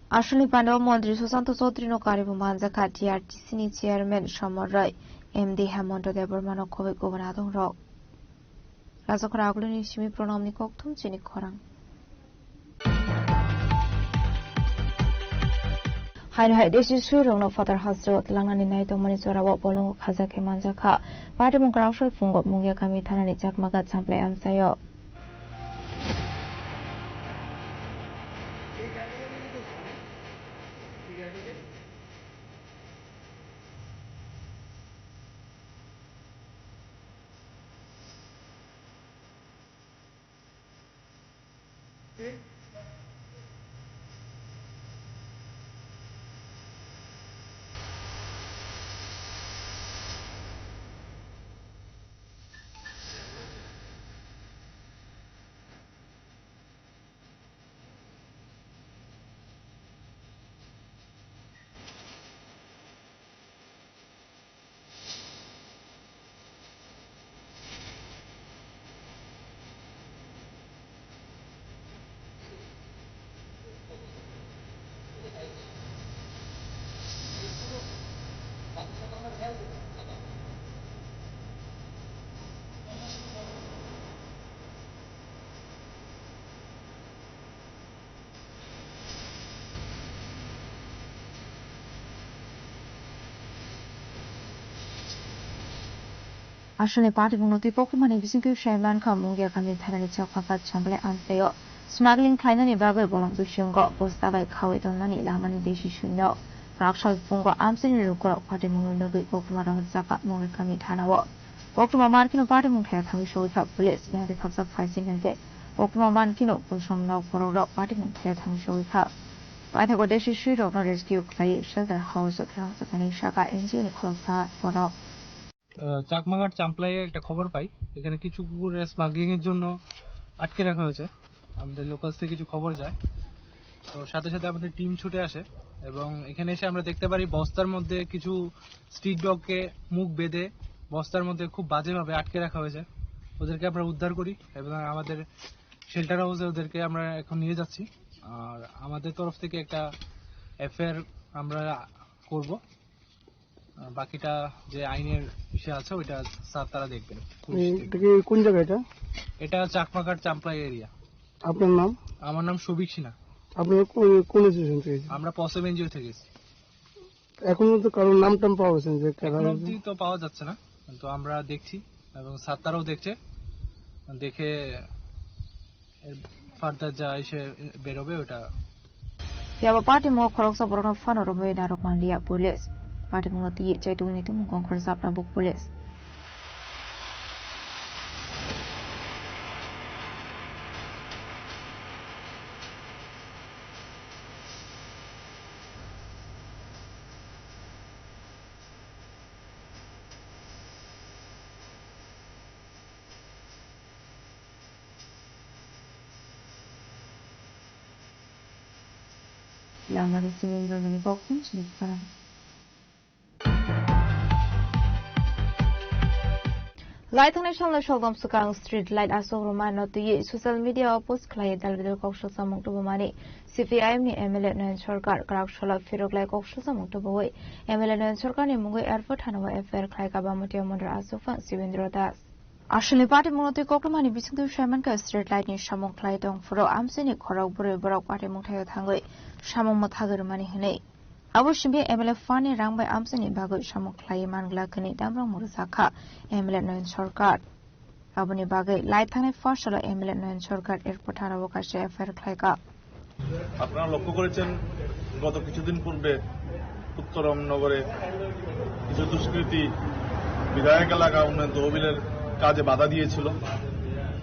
Aswkni pandao Montri Sushanta Chaudhary no kariwi manjakha T R T C ni chairman Somar Roy, M D Hemanta Debbarma no khobwi kubun adongrok. Rajakhor agulini simi pranamni kokthum chini khorang. Haino hai desi suirokno phatar hasteo tlangnani nai tongmani jorao bolongo khaja khe manjakha. Patimung kwraksoi phungo Mungia kami thanani Chakmagat Champlai amchaio. Aswkni patimungno twi kokrwmani bisingtwi sai mankha, Mungia kami thanani Chakmagat Champlai amchaio smuggling khlainani bagwi bolong bisingo bosta bai khaui tongnani lamani desi suino kwraksoi phungo amchaini lukurok patimungno nugwi kokrwma rohorjakha Mungia kami thanao. Koktwma mankhe no patimung thaya thangwi sogwi kha police, yang rwkhapjak phaising hinkhe koktwma mankhe no pulsong nok borok rok patimung thaya thangwi sogwi kha. Paithakgo desi sui rok no rescue khlaiwi shelter house o thangjaknani saka N G O ni khoroksa borok. আহ, চাকমাঘাট চাম্পলাইয়ে একটা খবর পাই, এখানে কিছু কুকুরের স্মাগলিং এর জন্য আটকে রাখা হয়েছে। আমাদের লোকালস থেকে কিছু খবর যায়, তো সাথে সাথে আমাদের টিম ছুটে আসে এবং এখানে এসে আমরা দেখতে পারি বস্তার মধ্যে কিছু স্ট্রিট ডগকে মুখ বেঁধে বস্তার মধ্যে খুব বাজেভাবে আটকে রাখা হয়েছে। ওদেরকে আমরা উদ্ধার করি এবং আমাদের শেল্টার হাউসে ওদেরকে আমরা এখন নিয়ে যাচ্ছি। আর আমাদের তরফ থেকে একটা এফআইআর আমরা করব। আহ, বাকিটা যে আইনের বিষয় আছে, ওইটা স্যার তারা দেখবেন। এই, এটা কি কোন জায়গা এটা? এটা চাকমাঘাট চাম্পলাই এরিয়া। আপনার নাম? আমার নাম সৌভিক সিনহা। আপনারা কোন, কোন অ্যাসোসিয়েশন থেকে এসেছেন? আমরা পসেব এনজিও থেকে এসেছি। এখনো তো কারোর নাম টাম পাওয়া গেছে না যে কারা এখনো হয়েছে? অবধি তো পাওয়া যাচ্ছে না, তো আমরা দেখছি এবং স্যার তারাও দেখছে, দেখে ফার্দার যা এসে বেরোবে ওটা। Phiya ba patimung o khoroksa borokno phano romwi narwk manliya police. Patimungno twiwi chai tongwini tongmung kongkhor chapna buk police. Langmani simi wngjaknani kok chwng sini kwrwng. Lai thangnai salnwi saldom swkang street light aswk rwma no twiwi social media o post khlaiwi dal bidal kok salsa mung tubumani C P I M ni M L A Noyan Sarkar kwrak salo phirok lai kok salsa mung tubuwi M L A Noyan Sarkar ni mungwi airport thana o F I R khlai ka Bamutia Mondol aswk phang Sibendra Das. Aswkni patimungno twi koktwmani bisingtwi swimani khe street light ni samung khlai tong phuru amchaini khorok bwrwi borok patimung thaio thangwi samung mwthagwi rwmani hwnwi. Abo simi M L A fund ni rang bai amchaini bagwi samung khlaiwi man glak hwnwi damrok mwrwkha M L A Noyan Sarkar. Aboni bagwi lai thangnai first salo M L A Noyan Sarkar airport thana o kaisa F I R khlai ka. আপনারা লক্ষ্য করেছেন, গত কিছুদিন পূর্বে উত্তরম নগরে কিছু দুষ্কৃতী বিধায়ক এলাকা উন্নয়ন তহবিলের কাজে বাধা দিয়েছিল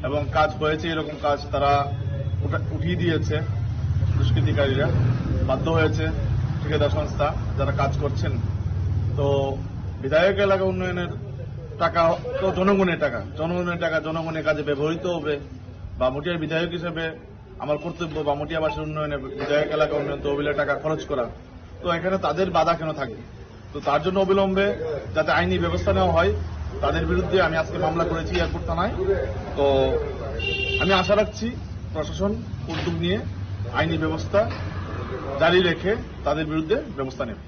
এবং কাজ হয়েছে এরকম কাজ তারা উঠা-, উঠিয়ে দিয়েছে দুষ্কৃতিকারীরা। বাধ্য হয়েছে ঠিকাদার সংস্থা যারা কাজ করছেন। তো বিধায়ক এলাকা উন্নয়নের টাকা তো জনগণের টাকা, জনগণের টাকা জনগণের কাজে ব্যবহৃত হবে। বামুটিয়ার বিধায়ক হিসেবে আমার কর্তব্য বামুটিয়াবাসীর উন্নয়নে বিধায়ক এলাকা উন্নয়ন তহবিলের টাকা খরচ করা। তো এখানে তাদের বাধা কেন থাকে? তো তার জন্য অবিলম্বে যাতে আইনি ব্যবস্থা নেওয়া হয়, তাদের বিরুদ্ধে আমি আজকে মামলা করেছি এয়ারপোর্ট থানায়। তো আমি আশা রাখছি প্রশাসন উদ্যোগ নিয়ে আইনি ব্যবস্থা জারি রেখে তাদের বিরুদ্ধে ব্যবস্থা নেবে।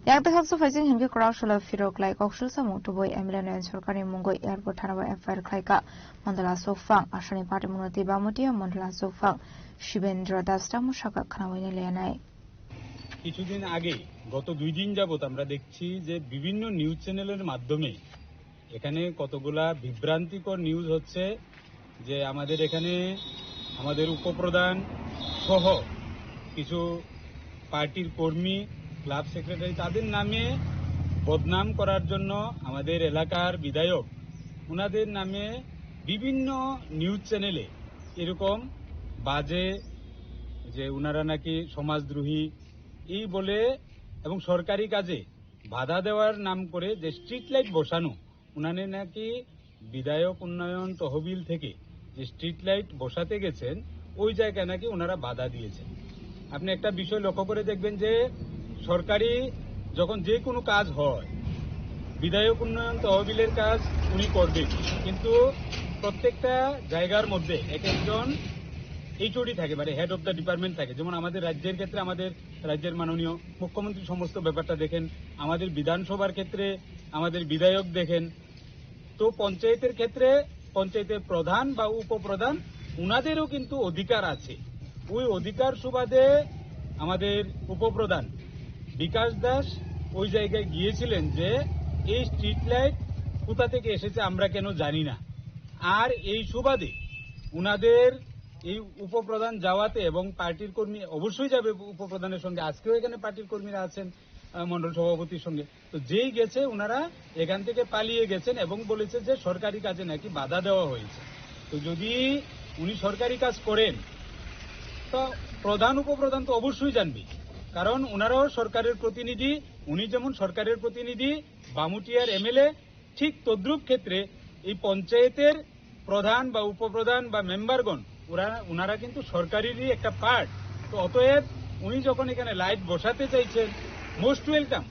Yak de haksa phaising himke kwrak salo phirok lai kok salsa mung tubui M L A Noyan Sarkar ni mungwi airport thana o F I R khlai ka. Mondol aswk phang aswkni patimungno twi Bamutia Mondol aswk phang Shibendra Das tamo saka khnaui ni lenai. কিছুদিন আগে, গত দুই দিন যাবত আমরা দেখছি যে বিভিন্ন নিউজ চ্যানেলের মাধ্যমে এখানে কতগুলা বিভ্রান্তিকর নিউজ হচ্ছে যে আমাদের এখানে আমাদের উপপ্রধান সহ কিছু পার্টির কর্মী, ক্লাব সেক্রেটারি, তাদের নামে বদনাম করার জন্য আমাদের এলাকার বিধায়ক ওনাদের নামে বিভিন্ন নিউজ চ্যানেলে এরকম বাজে, যে ওনারা নাকি সমাজদ্রোহী, এই বলে এবং সরকারি কাজে বাধা দেওয়ার নাম করে যে স্ট্রিট লাইট বসানো, ওনারা নাকি বিধায়ক উন্নয়ন তহবিল থেকে যে স্ট্রিট লাইট বসাতে গেছেন, ওই জায়গায় নাকি ওনারা বাধা দিয়েছেন। আপনি একটা বিষয় লক্ষ্য করে দেখবেন যে সরকারি যখন যে কোনো কাজ হয়, বিধায়ক উন্নয়ন তহবিলের কাজ উনি করবেন, কিন্তু প্রত্যেকটা জায়গার মধ্যে এক একজন এইচওডি থাকে, মানে হেড অফ দ্য ডিপার্টমেন্ট থাকে। যেমন আমাদের রাজ্যের ক্ষেত্রে আমাদের রাজ্যের মাননীয় মুখ্যমন্ত্রী সমস্ত ব্যাপারটা দেখেন, আমাদের বিধানসভার ক্ষেত্রে আমাদের বিধায়ক দেখেন। তো পঞ্চায়েতের ক্ষেত্রে পঞ্চায়েতের প্রধান বা উপপ্রধান, ওনাদেরও কিন্তু অধিকার আছে। ওই অধিকার সুবাদে আমাদের উপপ্রধান বিকাশ দাস ওই জায়গায় গিয়েছিলেন যে এই স্ট্রিট লাইট কোথা থেকে এসেছে আমরা কেন জানি না। আর এই সুবাদে ওনাদের এই উপপ্রধান যাওয়াতে এবং পার্টির কর্মী অবশ্যই যাবে উপপ্রধানের সঙ্গে, আজকেও এখানে পার্টির কর্মীরা আছেন, আহ, মণ্ডল সভাপতির সঙ্গে। তো যেই গেছে, ওনারা এখান থেকে পালিয়ে গেছেন এবং বলেছে যে সরকারি কাজে নাকি বাধা দেওয়া হয়েছে। তো যদি উনি সরকারি কাজ করেন, তো প্রধান উপপ্রধান তো অবশ্যই জানবে, কারণ ওনারাও সরকারের প্রতিনিধি। উনি যেমন সরকারের প্রতিনিধি, বামুটিয়ার এমএলএ, ঠিক তদ্রূপ ক্ষেত্রে এই পঞ্চায়েতের প্রধান বা উপপ্রধান বা মেম্বারগণ, ওরা, ওনারা কিন্তু সরকারেরই একটা পার্ট। তো অতএব উনি যখন এখানে লাইট বসাতে চাইছেন, মোস্ট ওয়েলকাম।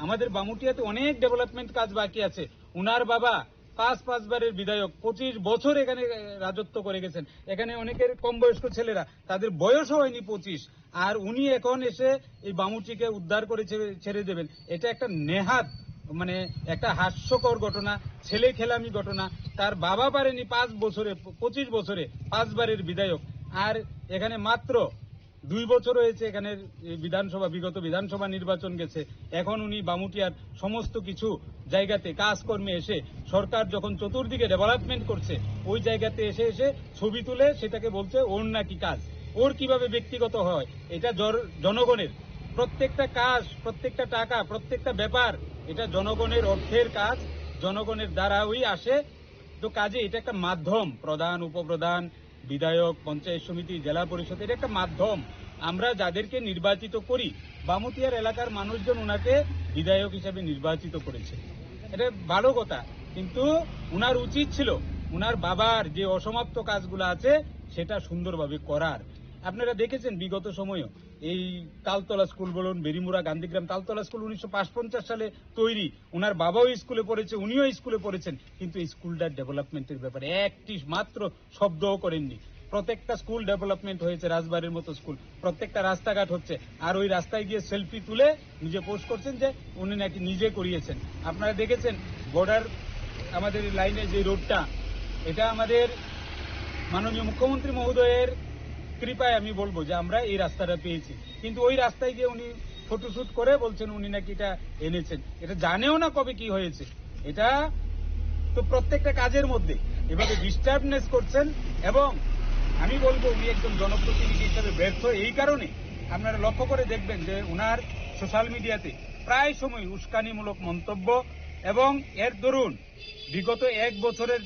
আমাদের বামুটিয়াতে অনেক ডেভেলপমেন্ট কাজ বাকি আছে। ওনার বাবা পাঁচ পাঁচবারের বিধায়ক, পঁচিশ বছর এখানে রাজত্ব করে গেছেন। এখানে অনেকের কম বয়স্ক ছেলেরা, তাদের বয়সও হয়নি পঁচিশ, আর উনি এখন এসে এই বামুটিকে উদ্ধার করে ছেড়ে, ছেড়ে দেবেন, এটা একটা নেহাত মানে একটা হাস্যকর ঘটনা, ছেলে খেলামি ঘটনা। তার বাবা পারেনি পাঁচ বছরে, পঁচিশ বছরে পাঁচবারের বিধায়ক। আর এখানে মাত্র দুই বছর হয়েছে এখানের এই বিধানসভা, বিগত বিধানসভা নির্বাচন গেছে। এখন উনি বামুটিয়ার সমস্ত কিছু জায়গাতে কাজকর্মে এসে সরকার যখন চতুর্দিকে ডেভেলপমেন্ট করছে, ওই জায়গাতে এসে এসে ছবি তুলে সেটাকে বলছে ওর নাকি কাজ। ওর কিভাবে ব্যক্তিগত হয়? এটা জর-, জনগণের প্রত্যেকটা কাজ, প্রত্যেকটা টাকা, প্রত্যেকটা ব্যাপার, এটা জনগণের অর্থের কাজ, জনগণের দ্বারা ওই আসে। তো কাজে এটা একটা মাধ্যম, প্রধান, উপপ্রধান, বিধায়ক, পঞ্চায়েত সমিতি, জেলা পরিষদ, এটা একটা মাধ্যম। আমরা যাদেরকে নির্বাচিত করি, বামুটিয়ার এলাকার মানুষজন ওনাকে বিধায়ক হিসাবে নির্বাচিত করেছে, এটা ভালো কথা। কিন্তু ওনার উচিত ছিল ওনার বাবার যে অসমাপ্ত কাজগুলো আছে সেটা সুন্দরভাবে করার। আপনারা দেখেছেন বিগত সময়ও এই তালতলা স্কুল বলুন, বেরিমুড়া, গান্ধীগ্রাম, তালতলা স্কুল উনিশশো পঞ্চাশ সালে তৈরি, ওনার বাবাও স্কুলে পড়েছে, উনিও স্কুলে পড়েছেন, কিন্তু এই স্কুলটার ডেভেলপমেন্টের ব্যাপারে একটি মাত্র শব্দও করেননি। প্রত্যেকটা স্কুল ডেভেলপমেন্ট হয়েছে, রাজবাড়ির মতো স্কুল, প্রত্যেকটা রাস্তাঘাট হচ্ছে। আর ওই রাস্তায় গিয়ে সেলফি তুলে নিজে পোস্ট করছেন যে উনি নাকি নিজে করিয়েছেন। আপনারা দেখেছেন বর্ডার, আমাদের এই লাইনে যে রোডটা, এটা আমাদের মাননীয় মুখ্যমন্ত্রী মহোদয়ের কৃপায় আমি বলবো যে আমরা এই রাস্তাটা পেয়েছি, কিন্তু ওই রাস্তায় গিয়ে উনি ফটোশুট করে বলছেন উনি নাকি এটা এনেছেন, এটা জানেও না কবে কি হয়েছে। এটা তো প্রত্যেকটা কাজের মধ্যে এভাবে ডিস্টার্বনেস করছেন। এবং আমি বলবো উনি একজন জনপ্রতিনিধি হিসেবে ব্যর্থ এই কারণে। আপনারা লক্ষ্য করে দেখবেন যে ওনার সোশ্যাল মিডিয়াতে প্রায় সময় উস্কানিমূলক মন্তব্য, এবং এর দরুন বিগত এক বছরের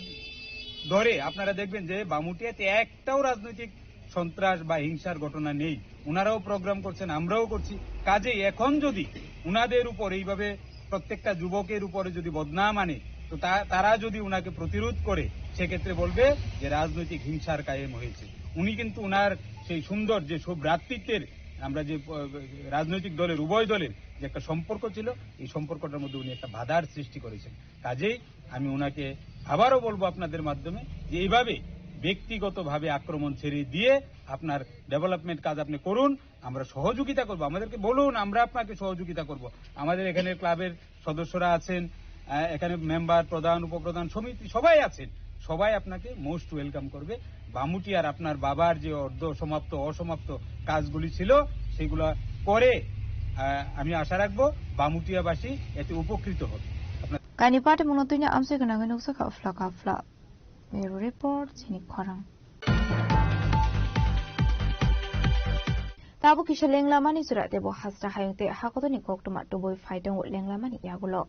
ধরে আপনারা দেখবেন যে বামুটিয়াতে একটাও রাজনৈতিক সন্ত্রাস বা হিংসার ঘটনা নেই। ওনারাও প্রোগ্রাম করছেন, আমরাও করছি। কাজেই এখন যদি ওনাদের উপর এইভাবে প্রত্যেকটা যুবকের উপরে যদি বদনাম আনে, তো তা-, তারা যদি ওনাকে প্রতিরোধ করে, সেক্ষেত্রে বলবে যে রাজনৈতিক হিংসার কায়েম হয়েছে। উনি কিন্তু ওনার সেই সুন্দর যে সব ভ্রাতৃত্বের, আমরা যে, আহ, রাজনৈতিক দলের, উভয় দলের যে একটা সম্পর্ক ছিল, এই সম্পর্কটার মধ্যে উনি একটা বাধার সৃষ্টি করেছেন। কাজেই আমি ওনাকে আবারও বলবো আপনাদের মাধ্যমে যে এইভাবে ব্যক্তিগতভাবে আক্রমণ ছেড়ে দিয়ে আপনার ডেভেলপমেন্ট কাজ আপনি করুন, আমরা সহযোগিতা করব। আমাদেরকে বলুন, আমরা আপনাকে সহযোগিতা করব। আমাদের এখানে ক্লাবের সদস্যরা আছেন, আহ, এখানে মেম্বার, প্রধান, উপপ্রধান, সমিতি সবাই আছেন, সবাই আপনাকে মোস্ট ওয়েলকাম করবে। বামুটিয়ার আপনার বাবার যে অর্ধ সমাপ্ত, অসমাপ্ত কাজগুলি ছিল, সেগুলো করে, আহ, আমি আশা রাখবো বামুটিয়াবাসী এতে উপকৃত হবে। আপনার Kaini party mungno tini amsoi gwnangwi nukjakha phla ka phla. Bureau report, chini khorang. Tabuk kisa lenglamani jora tebo hasra hayung tei hakotorni koktwma tubui phai tongo lenglamani yagulo.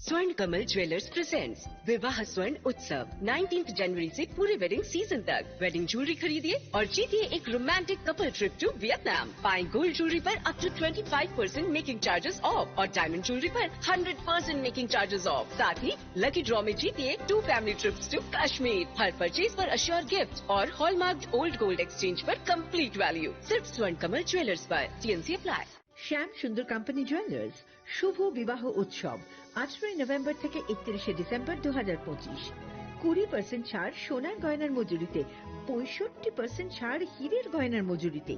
स्वर्ण कमल ज्वेलर्स प्रेजेंट्स विवाह स्वर्ण उत्सव, nineteenth जनवरी से पूरे wedding season तक। Wedding jewellery खरीदिए और जीतिए एक romantic couple trip to Vietnam. पाएं गोल्ड ज्वेलरी पर up to twenty five percent making charges off और डायमंड ज्वेलरी पर hundred percent making charges off. साथ ही लकी ड्रॉ में जीतिए two family trips to Kashmir. हर परचेज पर अश्योर गिफ्ट और हॉलमार्क ओल्ड गोल्ड एक्सचेंज पर कंप्लीट वैल्यू। सिर्फ स्वर्ण कमल ज्वेलर्स पर। TNC apply. শ্যাম সুন্দর কোম্পানি জুয়েলার্স শুভ বিবাহ উৎসব, আঠারোই নভেম্বর থেকে একত্রিশে ডিসেম্বর দু হাজার পঁচিশ। কুড়ি পার্সেন্ট ছাড় সোনার গয়নার মজুরিতে, পঁয়ষট্টি পার্সেন্ট ছাড় হীরের গয়নার মজুরিতে,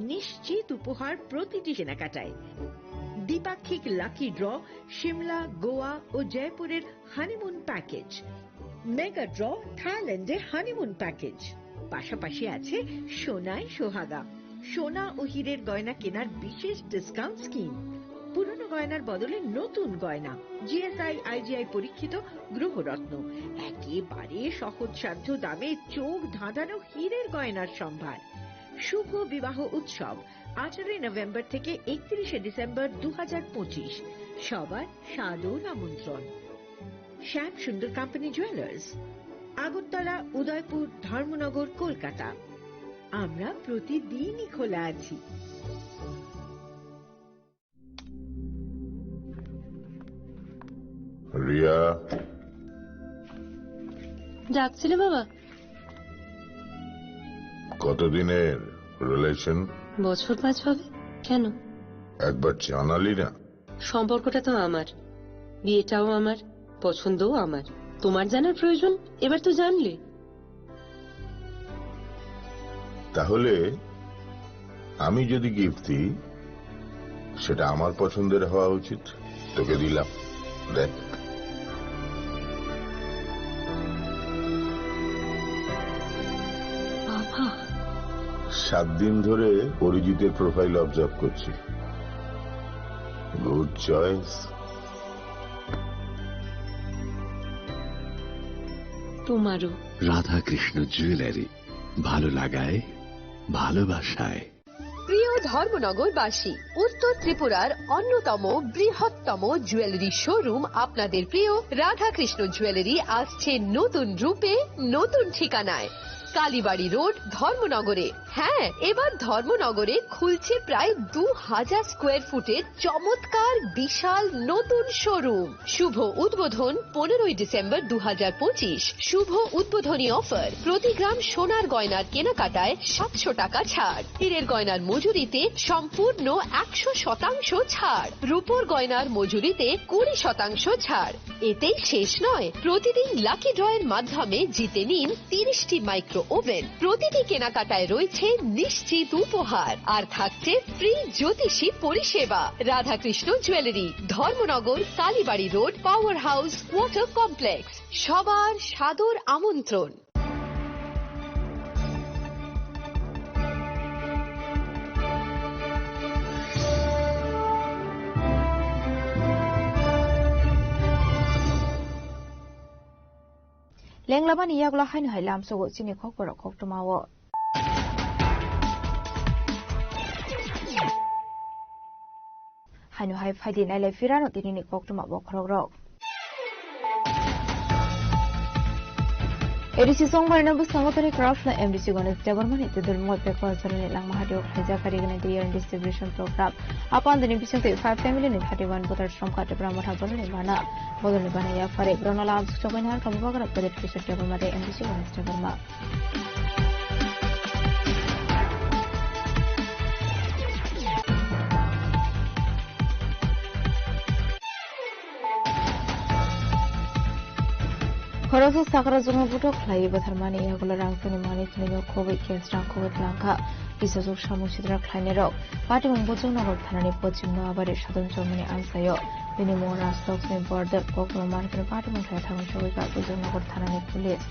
নিশ্চিত উপহার প্রতিটি কেনাকাটায়। দ্বিপাক্ষিক লাকি ড্র, সিমলা, গোয়া ও জয়পুরের হানিমুন প্যাকেজ, মেগা ড্র, থাইল্যান্ডে হানিমুন প্যাকেজ, পাশাপাশি আছে সোনায় সোহাগা, সোনা ও হীরের গয়না কেনার বিশেষ ডিসকাউন্ট স্কিম, পুরনো গয়নার বদলে নতুন গয়না, জিএসআই আইজিআই পরীক্ষিত গ্রহরত্ন, একেবারে সহজসাধ্য দামে চোখ ধাঁধানো হীরের গয়নার সম্ভার। শুভ বিবাহ উৎসব, আঠারোই নভেম্বর থেকে একত্রিশে ডিসেম্বর দু হাজার পঁচিশ। সবার সাদর আমন্ত্রণ। শ্যাম সুন্দর কোম্পানি জুয়েলার্স, আগরতলা, উদয়পুর, ধর্মনগর, কলকাতা। আমরা প্রতিদিনই খোলা আছি। রিয়া। ডাকছিলে বাবা? কতদিনের রিলেশন? বছর পাঁচ হবে। কেন? একবার জানালি না। সম্পর্কটা তো আমার, বিয়েটাও আমার। পছন্দও আমার। তোমার জানার প্রয়োজন, এবার তো জানলে। তাহলে আমি যদি গিফট দিই, সেটা আমার পছন্দের হওয়া উচিত। তোকে দিলাম, দেখ। বাবা। সাত দিন ধরে অরিজিতের প্রোফাইল অবজার্ভ করছি। Good choice. তোমারও। রাধাকৃষ্ণ জুয়েলারি, ভালো লাগায়, ভালোবাসায়। প্রিয় ধর্মনগরবাসী, উত্তর ত্রিপুরার অন্যতম বৃহত্তম জুয়েলারি শোরুম আপনাদের প্রিয় রাধাকৃষ্ণ জুয়েলারি আসছে নতুন রূপে, নতুন ঠিকানায়। কালীবাড়ি রোড, ধর্মনগরে। হ্যাঁ, এবার ধর্মনগরে খুলছে প্রায় দু হাজার স্কোয়ার ফুটের চমৎকার বিশাল নতুন শোরুম। শুভ উদ্বোধন পনেরোই ডিসেম্বর দু হাজার পঁচিশ। শুভ উদ্বোধনী অফার, প্রতি গ্রাম সোনার গয়নার কেনাকাটায় সাতশো টাকা ছাড়, হীরের গয়নার মজুরিতে সম্পূর্ণ একশো শতাংশ ছাড়, রূপোর গয়নার মজুরিতে কুড়ি শতাংশ ছাড়। এতেই শেষ নয়, প্রতিদিন লাকি ড্রয়ের মাধ্যমে জিতে নিন তিরিশটি মাইক্রো ওভেন। প্রতিটি কেনাকাটায় রয়েছে নিশ্চিত উপহার, আর থাকছে ফ্রি জ্যোতিষী পরিষেবা। Radhakrishna jewellery, Dharmanagar, Kalibari road, power house, water complex. সবার সাদর আমন্ত্রণ। Lenglabani yagulo haino hai lamsogo chini kokborok koktwmao. Haino hai phaidi nailai phirano tinini koktwma bokhorokrok. A D C songmarino bwskango tini Krausla M D C Ganesh Debbarmani twi dulmung bai pekwa jorani langma hatio khlaijak Karigani Diyan Distribution Program. Apandini bisingtwi five family ni thirty one voter somkha Tipra Motha boroni bana. Bodolni bana yaphare borokno lam sukchokbaini harkha Bubagra Project Kishore Debbarma tei M D C Ganesh Debbarma. Khoroksa sakra jongno buthok khlaiwi bwtharmani yagulo rangchakni manwi khwnwi khogwi case rang khogwi tlangkha. Kisajwk samung sitra khlainairok Patimung Bujongnagar thanani Pochim Noabari Sadon Chormani amchaio. Bini mung Rajloksmi Bordep, koktwma mankheno patimung khlai thangwi sogwi ka Bujongnagar thanani police.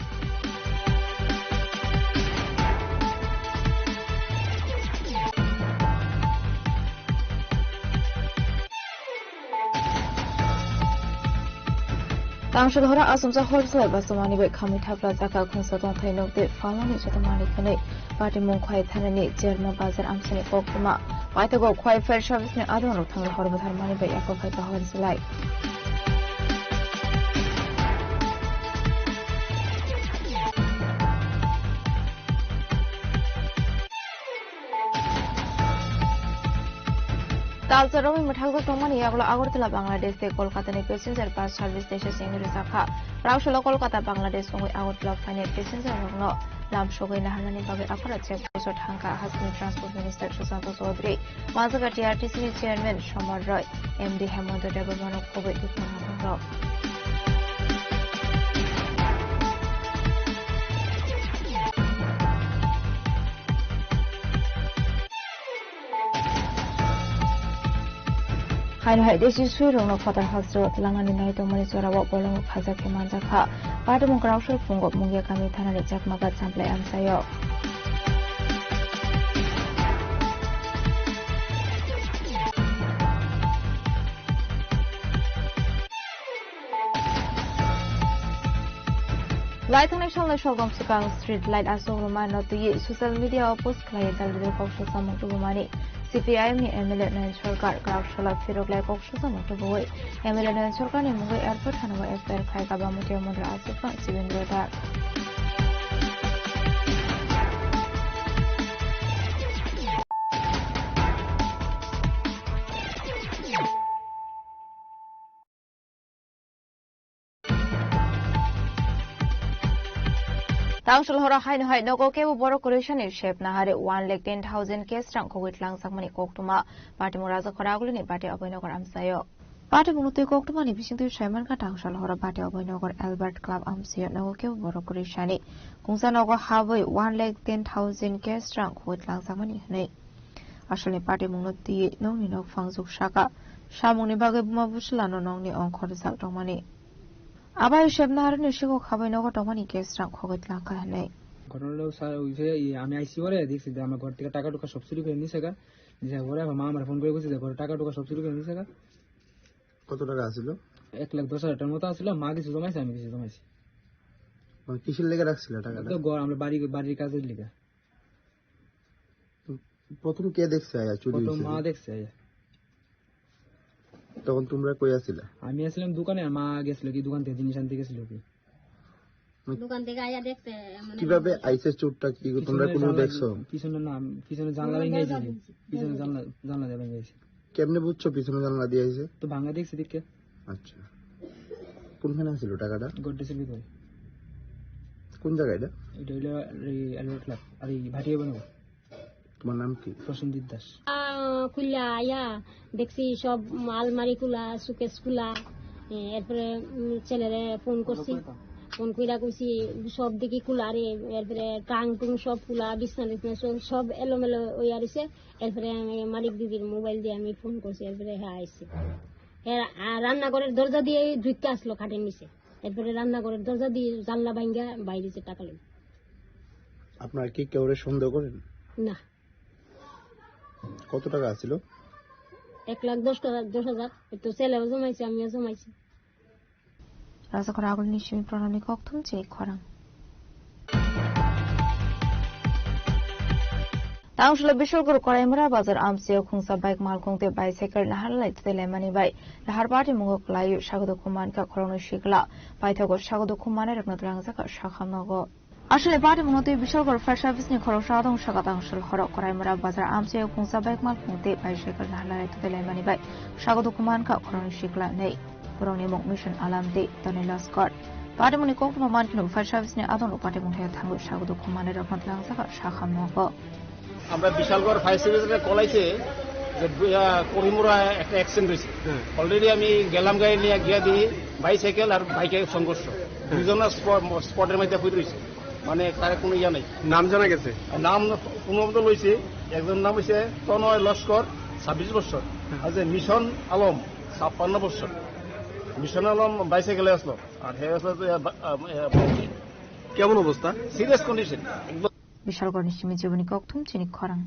Tangsil hora asumsa hor salai basumani bai khamwi thapla jaka khungsa tongthai nokde phalmani joto manwi khwnwi. Patimung Khwai thanani Cherma Bazar amsani koktwma. Paithago Khwai Fire Service ni adongrok thangwi hor bwtharmani bai yakophai kahor silai. Talcha romwi mwthakjak tongmani yagulo Agartala Bangladesh tei Kolkata ni passenger bus service teisa chengwi rwjakha. Rausalo Kolkata Bangladesh wngwi Agartala phainai passenger rokno lam sogwi naharnani bagwi aphara check post o thangkha Hasteni Transport Minister Sushanta Chowdhury. Manjak T R T C ni chairman Somar Roy, M D Hemanta Debbarmano khobwi dukha naharrok. Haino hai desi suirokno photar hasteo twlangnani nai tongmani jorao bolongo khajak khe manjakha. Patimung Krausor Phungo Mungia Kami thanani Chakmaga Champlai amchaio. Lai thangnai salnai sogom swkang street light aswk rwma no twiwi social media o post khlaiwi daldalwi kok swsamung tubumani C P I M ni M L A Nayan Sarkar kwrak salo phirok lai kok swsamung tubuwi M L A Nayan Sarkar ni mungwi airport thana o F I R khai ka Bamutiya Mondol aswk no Sibendra Dhar. Tangsul horo haino hai nogo kebo borok kwrwisani sep nahari one lakh ten thousand cash rang khogwi tlangjakmani koktwma Patimung Raja Khoragulini Pati Abhaynagar amchaio. Party mungno twi koktwmani bisingtwi saimankha, tangsal horo Bati Oboi Nogor Albert Club amchio nogo kebo borok kwrwi sani. Kungsa nogo habwi one lakh ten thousand cash rang khogwi tlangjakmani hwnwi. Asolni party mungno twi nokni nok phangjuk saka. Samungni bagwi buma bwswlano nokni ongkhor rijak tongmani. Abai sebna haroni sikok habai nogo tongmani cash rang khogwi tlangkha hwnwi. ঘটনাটা স্যার ওই যে, ইয়ে, আমি আইসি পরে দেখছি যে আমার ঘর থেকে টাকা টুকা সব চুরি করে নিছে গা। নিছে পরে আমার মা আমার ফোন করে বলছে যে ঘরে টাকা টুকা সব চুরি করে নিছে গা। কত টাকা আছিল? এক লাখ দশ হাজার টাকার মতো আছিল, মা কিছু জমাইছে, আমি কিছু জমাইছি। মানে কিসের লেগে রাখছিল টাকাটা? তো ঘর, আমরা বাড়ি, বাড়ির কাজের লেগে। প্রথম কে দেখছে আয়া চুরি প্রথম হয়েছে? মা দেখছে আয়া। তখন তোমরা কই আছিলা? আমি আসলাম দোকানে, আর মা গেছিল কি দোকান থেকে জিনিস আনতে গেছিল কি। মানে দোকান থেকে আয়া দেখছে, মানে কিভাবে আইছে চোরটা? কি তোমরা পিছনে কোনো জানলা দেখছো? দিয়ে, পিছনে না, পিছনে জানলা ভেঙে আইছে। পিছনে জানলা, জানলা দিয়ে ভেঙে আইছে। কেমনে বুঝছো পিছনে জানলা দিয়ে আইছে? তো ভাঙা দেখছে দেখে। আচ্ছা, কোনখানে আছিল টাকাটা? গড্রেজের ভিতরে। কোন জায়গা এটা? এটা হইলো এই আলুর ক্লাব, আর এই ভাটিয়া বানাবো। তোমার নাম কি? প্রসেনজিৎ দাস। আহ, খুললা আয়া দেখছি সব আলমারি খোলা, সুকেস খোলা, এ, এরপরে, উম, ছেলেরে ফোন করছি, ফোন কইরা কইছি সব দেখি খোলা রে, এরপরে ট্রাং টুং সব খোলা, বিছনা টিছনা সব, সব এলোমেলো ওই আর হইছে। এরপরে আমি মালিক দিদির মোবাইল দিয়ে আমি ফোন করছি, এরপরে হ্যাঁ আইছে। হ্যাঁ, আ, রান্নাঘরের দরজা দিয়ে ঢুকতে আসলো খাটের নিচে, এরপরে রান্নাঘরের দরজা দিয়ে জানলা ভাঙ্গা বাইরে যে টাকা লই। আপনারা কি কেউরে সন্দেহ করেন? না। কত টাকা আছিল? এক লাখ দশ হাজার, দশ হাজার। তো ছেলেও জমাইছে, আমিও জমাইছি। Rajakhor agulni simi pranani kokthum chini khorang. Tangshilo Bishalgarh Koraimura bazar amchio khungsa bike malkhung tei bicycle naharlai totoi laimani bai nahar party mungo kwlaiwi sagodukhu mankha khoroknwi sikla. Paithago sagodukhu manai rokno twlangjak kha sakham nogo. Aswlai party mungno twi Bishalgarh Fire Service ni khoroksa adong saka tangshil horo Koraimura bazar amchio khungsa bike malkhung tei bicycle naharlai totoi laimani bai sagodukhu mankha khoroknwi sikla nei. Borokni mung Mission Alam tei Tony Loskor. Party mungni koktwma mankheno Fire Service ni adong rok party mung thaio thangwi sagodukhu manai rokno twlangjak kha sakham nogo. আমরা বিশালগড় ফায়ার সার্ভিসকে কল আইছে যে, আহ, করিমুরা একটা অ্যাক্সিডেন্ট হয়েছে। হুম। অলরেডি আমি গেলাম গাড়ি নিয়ে গিয়া দেখি বাইসাইকেল আর বাইকের সংঘর্ষ। হুম। দুজনের স্প-, স্পটের মধ্যে পড়ে রয়েছে, মানে তার কোনো ইয়া নেই। নাম জানা গেছে? আর নাম কোনো মতো লইছে, একজন নাম হইছে তনয় লস্কর, ছাব্বিশ বছর, হুম। আর যে মিশন আলম, ছাপ্পান্ন বছর। মিশন আলম বাইসাইকেলে আসলো, আর হে আসলো যে, আহ, আহ, আহ, কেমন অবস্থা? সিরিয়াস কন্ডিশন, একদম। Bishalgarhni simi jiboni kokthum chini khorang.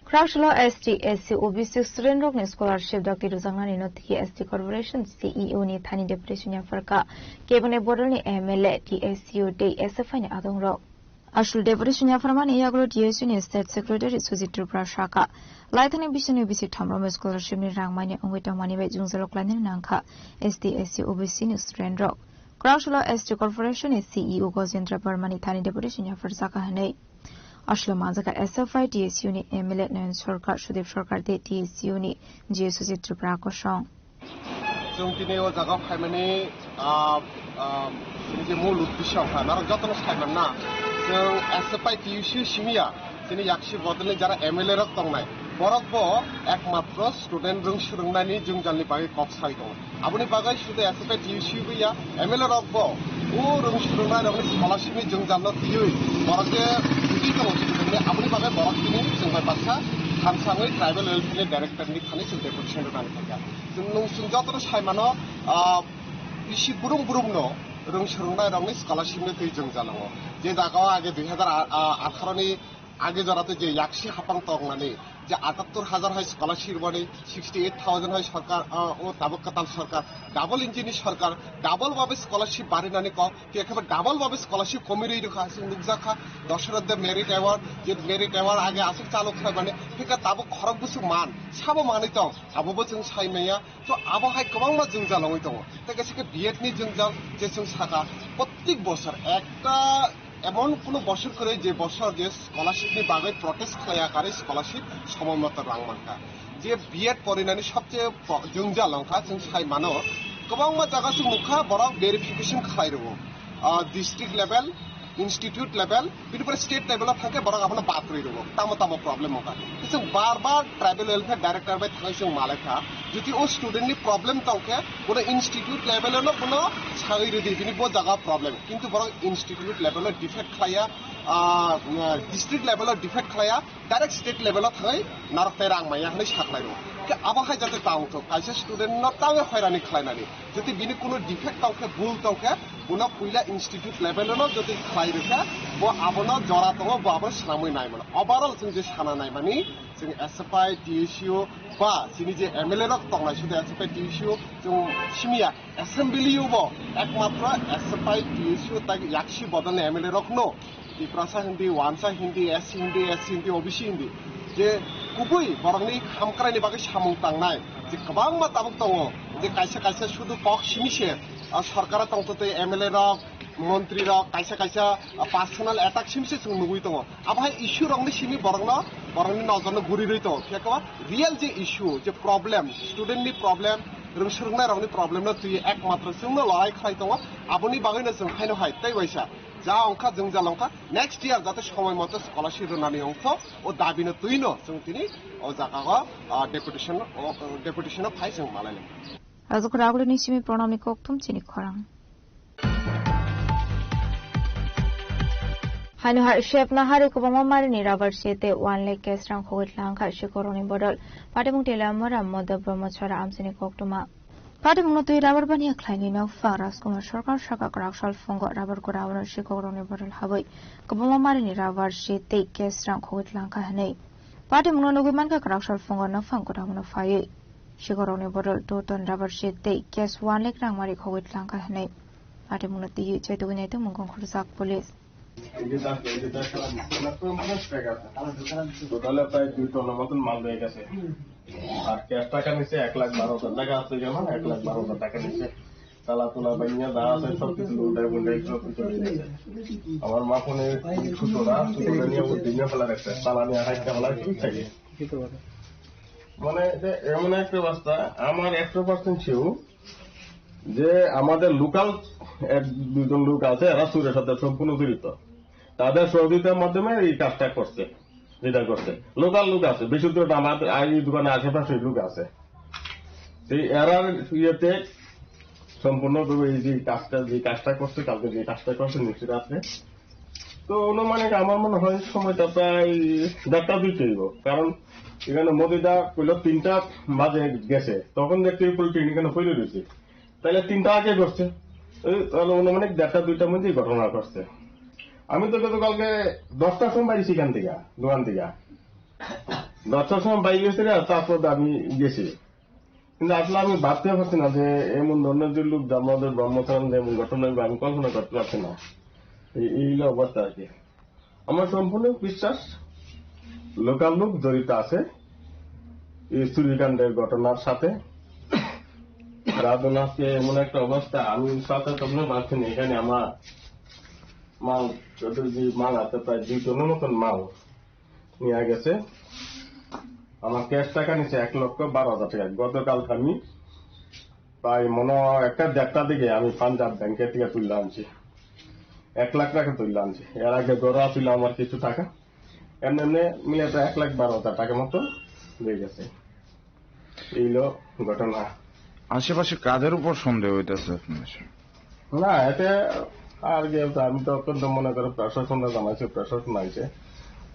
Kwraksalo S T, S C, O B C student rokni scholarship dakti rwjaknani no twi S T Corporation C E O ni thani deputation yapharkha keboni bodolni M L A, T S U tei S F I ni adongrok. Aswk deputation yapharmani yagulo T S U ni State Secretary Sujit Tripura sakha, laithani bisini bisi thamrokno scholarship ni rang manya wngwi tongmani bai jwngjalo klainani nangkha S T, S C, O B C ni student rok. Kwraksalo S T Corporation ni C E O Gojendra Barma ni thani deputation yapharjakha hwnwi. Aswk manjakha S F I T S U ni M L A Nayan Sarkar, Sudip Sarkar tei T S U ni G S Sujit Tripura kosong. Chwng tini o jaga phaimani, ah, ah, chini je mul uddesyo wngkha, norok jotono sai manna. Chwng S F I T U C simi ya, chini yaksi bodolni jara M L A rok tongnai, borok bo ekmatro student rwng swrwngnani jwngjalni bagwi kok sai tongo. Aboni bagwi sudu S F I T U C bai ya, M L A rok bo o rwng swrwngnai rokni scholarship ni jwngjalno twiwi borok je bujui tongo student ni, aboni bagwi borok tini chwng bai baksa thamsangwi tribal welfare ni director ni thani chwng deputation rwnani thangkha. Chwng, nwng chwng jotono sai mano, ah, bisi brum brum no rwng swrwngnai rokni scholarship ni twi jwngjalango. Je jaga o age dui hazar atharo ni age jora tei je yaksi hapang tongnani je atattor hazar hai scholarship rwmani, sixty eight thousand hai sarkar, ah, o tabuk kwtal sarkar, double engine ni sarkar, double babe scholarship barinani kok, tei ekheba double babe scholarship komirwi rwkha, chwng nukjakha, Dasharatha Merit Award, je Merit Award age aswk chalok khlaimani, thika tabuk khorok bwswk man, sabo manwi tong, abobo chwng sai manya. To abo hai kwbangma jwngjal wngwi tongo. Tei kaisa khe B Ed ni jwngjal je chwng sakha, prottek bosor ekta emon kuno bosor kwrwi je bosor je scholarship ni bagwi protest khlaiya karwi scholarship somoi moto rang mankha. Je B Ed porinani sobche po-, jwngjal wngkha chwng sai mano, kwbangma jaga chwng nukha borok verification khlai rwo, ah, district level, Institute level, bini pore state level o thangkhe borok abono batrwi rwo, tamo tamo problem wngkha. Chwng bar bar tribal welfare director bai thangwi chwng malai kha, jodi o student ni problem tongkhe bono institute level o no bono sagwi rwdi, bini bo jaga problem, kintu borok institute level o defect khlaiya, ah, district level o defect khlaiya, direct state level o thangwi narwknai rang maya hwnwi saklai rwo. Khe abo hai jate ta wngthok, kaisa student no tangwi hoirani khlainani. Jodi bini kuno defect tongkhe, bul tongkhe, bono puila institute level no jodi khlai rwkha, bo abono jora tongo, bo abono swnamwi nai mano. Overall chwng je sana naimani, chwng S F I, T S U ba chini je M L A rok tongnai sudu S F I, T S U chwng simiya. Assembly o bo ekmatro S F I, T S U tai yaksi bodolni M L A rok no Tiprasa hindi, Wansa hindi, S C hindi, S C hindi, O B C hindi, je kubui borokni hamkraini bagwi samung tangnai je kwbangma tabuk tongo, je kaisa kaisa sudu kok simi se, ah, sorkaro tongtwtwi M L A rok, montri rok, kaisa kaisa, ah, personal attack simi se chwng nugwi tongo. Abo hai issue rokni simi borokno, borokni nojorno guri rwi tongo. Phiya khe real je issue, je problem, student ni problem, rwng swrwngnai rokni problem no twi ekmatro chwngno lorai khlai tongo. Aboni bagwino chwng haino hai tei waisa ja wngkha, jwngjal wngkha, next year jate somoi moto scholarship rwnani wngkho, o dabino twino chwng tini o jaga o, ah, deputation, o, o deputation o phai chwng malai lai. Rajukura Agulini simi Pranamni kokthum chini khorang. Haino hai sepna hari kwbangma marini rubber se tei one lakh cash rang khogwi tlang kha sikorokni bodol. Patimung Teliamura Madhya Brahmachara amchini koktwma. Patimungno twi rubber baniya khlainwi nokphang Rajkumar Sarkar saka kwrak sal phungo rubber gura abono sikokrokni bodol habwi kwbangma marini rubber se tei cash rang khogwi tlang kha hwnwi. Patimungno nugwi mankha kwrak sal phungo nokphang gura abono phaiwi sikokrokni bodol two ton rubber se tei cash one lakh rang mari khogwi tlang kha hwnwi. Patimungno twiwi chaitugwi naituk mung khorjak police. Totally প্রায় দুই টনের মতন মাল হয়ে গেছে। আর ক্যাশ টাকা নিচে এক লাখ বারো হাজার টাকা আছে, যেমন এক লাখ বারো হাজার টাকা নিচে। তালা তুলা ভাঙিয়া যা আছে সব কিছু উল্টায় পুল্টায় সব কিছু হয়ে গেছে। আমার মা ফোনে ছোটরা, ছোটরা নিয়ে ওর দিনে ফেলা রাখছে, তালা নিয়ে হাইটটা ফেলা ঠিক থাকে। মানে এটা এমন একটা অবস্থা, আমার একশো পার্সেন্ট শিওর যে আমাদের লোকাল এক দুজন লোক আছে, এরা চুরের সাথে সম্পূর্ণ জড়িত। তাদের সহযোগিতার মাধ্যমে এই কাজটা করছে, যেটা করছে। লোকাল লোক আছে, বেশি দূর না, আমাদের এই দোকানে আশেপাশে লোক আছে। সেই এরার ইয়েতে সম্পূর্ণভাবে এই যে কাজটা, যে কাজটা করছে, কালকে যে কাজটা করছে নিচু রাত্রে, তো অনুমানিক আমার মনে হয় সময়টা প্রায় দেড়টা দুইটা হইব, কারণ এখানে মতিদা কইল তিনটা বাজে গেছে, তখন দেখতে পুরো টিন এখানে ফেলে রয়েছে, তাহলে তিনটা আগে করছে, এই তাহলে অনুমানিক দেড়টা দুইটার মধ্যেই ঘটনা ঘটছে। আমি তো গতকালকে দশটার সময় বাইরেছি এখান থেকে, দোকান থেকে, দশটার সময় বাইরে গেছি রে, তারপর আমি গেছি। কিন্তু আসলে আমি ভাবতে পারছি না যে এমন ধরনের যে লোক, আমাদের ব্রহ্মচরণ যেমন ঘটনা হইবে, আমি কল্পনা করতে পারছি না। এই, এই হলো অবস্থা আর কি। আমার সম্পূর্ণ বিশ্বাস, লোকাল লোক জড়িত আছে এই চুরিকাণ্ডের ঘটনার সাথে। রাজন আজকে এমন একটা অবস্থা, আমি সাথে তখন পাচ্ছি না। এখানে আমার মাল, যত যে মাল আছে, প্রায় দুই টনের মতন মাল নিয়ে গেছে। আমার ক্যাশ টাকা নিছে এক লক্ষ বারো হাজার টাকা। গতকাল আমি প্রায় মনে হয় একটা দেড়টা দিকে আমি পাঞ্জাব ব্যাংকের থেকে তুলে আনছি, এক লাখ টাকা তুলে আনছি। এর আগে ধরা ছিল আমার কিছু টাকা, এমনি এমনি মিলে তো এক লাখ বারো হাজার টাকা মতো হয়ে গেছে। এই হলো ঘটনা। আশেপাশে কাদের উপর সন্দেহ হইতেছে আপনার? না, এতে আর কি, আমি তো অত্যন্ত মনে করে প্রশাসনরা জানাইছে, প্রশাসন আইছে,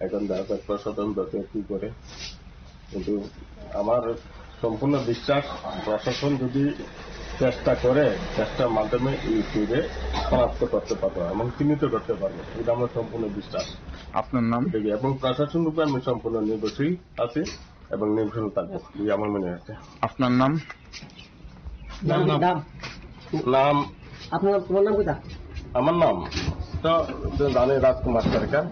এখন দেখা যাক প্রশাসন যাতে কি করে। কিন্তু আমার সম্পূর্ণ বিশ্বাস, প্রশাসন যদি চেষ্টা করে, চেষ্টার মাধ্যমে এই চুরে শনাক্ত করতে পারবে এবং চিহ্নিত করতে পারবে, এটা আমার সম্পূর্ণ বিশ্বাস। আপনার নাম? এটা কি? এবং প্রশাসনের উপরে আমি সম্পূর্ণ নির্ভরশীল আছি এবং নির্ভরশীল থাকবো, এই আমার মনে হচ্ছে। আপনার নাম? নাম, নাম। নাম। আপনার, তোমার নাম কোথা? আমার নাম তো, তো জানে রাজকুমার সরকার।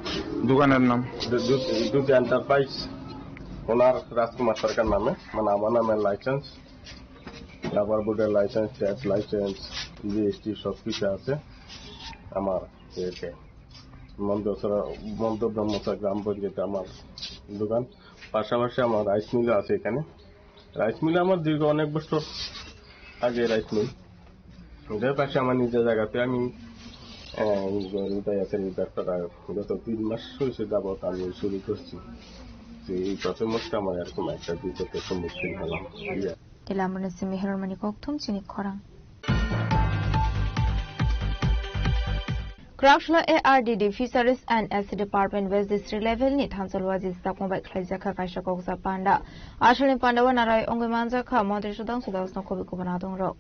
দোকানের নাম? দু-, দু-, দুর্গা এন্টারপ্রাইজ, ওনার রাজকুমার সরকার নামে, মানে আমার নামে লাইসেন্স, রাবার বোর্ডের licence, trade licence, G S T সব কিছু আছে আমার এতে। মন্ত্রসরা, মন্ত্র ব্রহ্মসরা গ্রাম পঞ্চায়েতে আমার দোকান। পাশাপাশি আমার রাইস মিলও আছে এখানে। রাইস মিল আমার দীর্ঘ অনেক বছর আগে রাইস মিল। এটার পাশে আমার নিজের জায়গাতে আমি হ্যাঁ, এই গরুটা এত নির্যাতন আর গত তিন মাস হয়েছে যাবত আমি শুরু করছি। যে এই প্রথম মাসটা আমার এরকম একটা বিপদের সম্মুখীন হলাম। Telamrani simi hermani kokthum chini khorang. Kwrakshla A R D D Fisheries and S C Department West District level ni thansalwaji stakmo bai khlaijakha kaisa koksa panda. Asalni panda o narai ongwi manjakha Montri Sudang Sudasno khobwi kubun adongrok.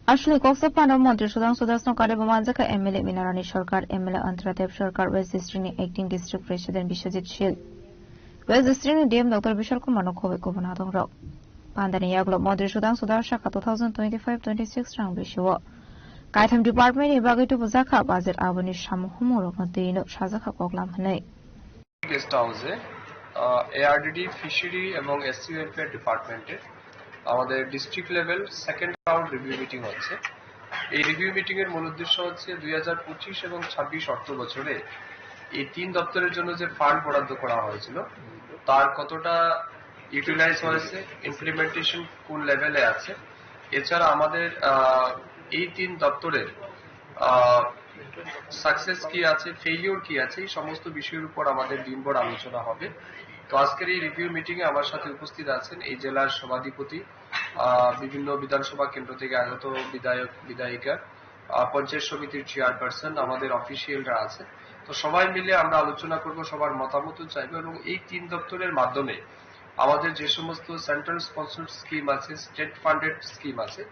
Asalni koksa panda Montri Sudang Sudasno karibo manjakha M L A Minarani Sarkar, M L A Antara Deb Sarkar, West District ni Acting District President Biswajit Shil, West District ni D M Doctor Bishal Kumar no khobwi kubun adongrok. Pandani yagulo Montri Sudang Sudar Sakha two thousand twenty-five twenty-six rang bisio kaitham department ni bagwi tubujakha budget aboni samung humung rokno twi no sajakha koklam hwnwi. Guest হাউসে ARDD, fishery এবং SC welfare ডিপার্টমেন্টের আমাদের district level second round review meeting হচ্ছে। এই review meeting এর মূল উদ্দেশ্য হচ্ছে দুই হাজার পঁচিশ এবং ছাব্বিশ অর্থ বছরে এই তিন দপ্তরের জন্য যে ফান্ড বরাদ্দ করা হয়েছিল, তার কতটা ইউটিলাইজ হয়েছে, ইমপ্লিমেন্টেশন কোন লেভেলে আছে। এছাড়া আমাদের আহ, এই তিন দপ্তরের সাকসেস কি আছে, ফেলিওর কি আছে, এই সমস্ত বিষয়ের উপর আমাদের দিনভর আলোচনা হবে। তো আজকের এই রিভিউ মিটিং এ আমার সাথে উপস্থিত আছেন এই জেলার সভাধিপতি, আহ, বিভিন্ন বিধানসভা কেন্দ্র থেকে আগত বিধায়ক, বিধায়িকা, আহ, পঞ্চায়েত সমিতির চেয়ারপারসন, আমাদের অফিসিয়ালরা আছে। তো সবাই মিলে আমরা আলোচনা করব, সবার মতামত চাইবো এবং এই তিন দপ্তরের মাধ্যমে আমাদের যে সমস্ত সেন্ট্রাল স্পন্সর্ড স্কিম আছে, স্টেট ফান্ডেড স্কিম আছে,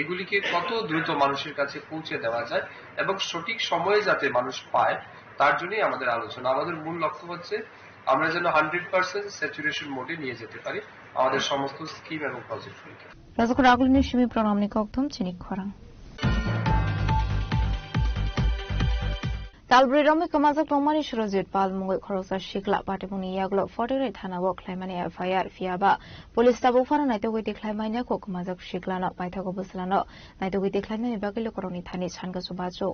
এগুলিকে কত দ্রুত মানুষের কাছে পৌঁছে দেওয়া যায় এবং সঠিক সময়ে যাতে মানুষ পায়, তার জন্যই আমাদের আলোচনা। আমাদের মূল লক্ষ্য হচ্ছে আমরা যেন হান্ড্রেড পার্সেন্ট স্যাচুরেশন মোডে নিয়ে যেতে পারি আমাদের সমস্ত স্কিম এবং প্রজেক্টগুলিকে। Rajak ragulni simi program ni kokthum chini khorang. Talbrwi romwi kwmajak tongmani Surojit Pal mungwi khoroksa sikla patimungni yagulo Photograi thana o khlaimani F I R, phiyaba police tabuk phano naitugwi tikhlai manya kho kwmajak siklano paithago bwswlano naitugwi tikhlaimani bagwi lukurokni thani sanka chubachu.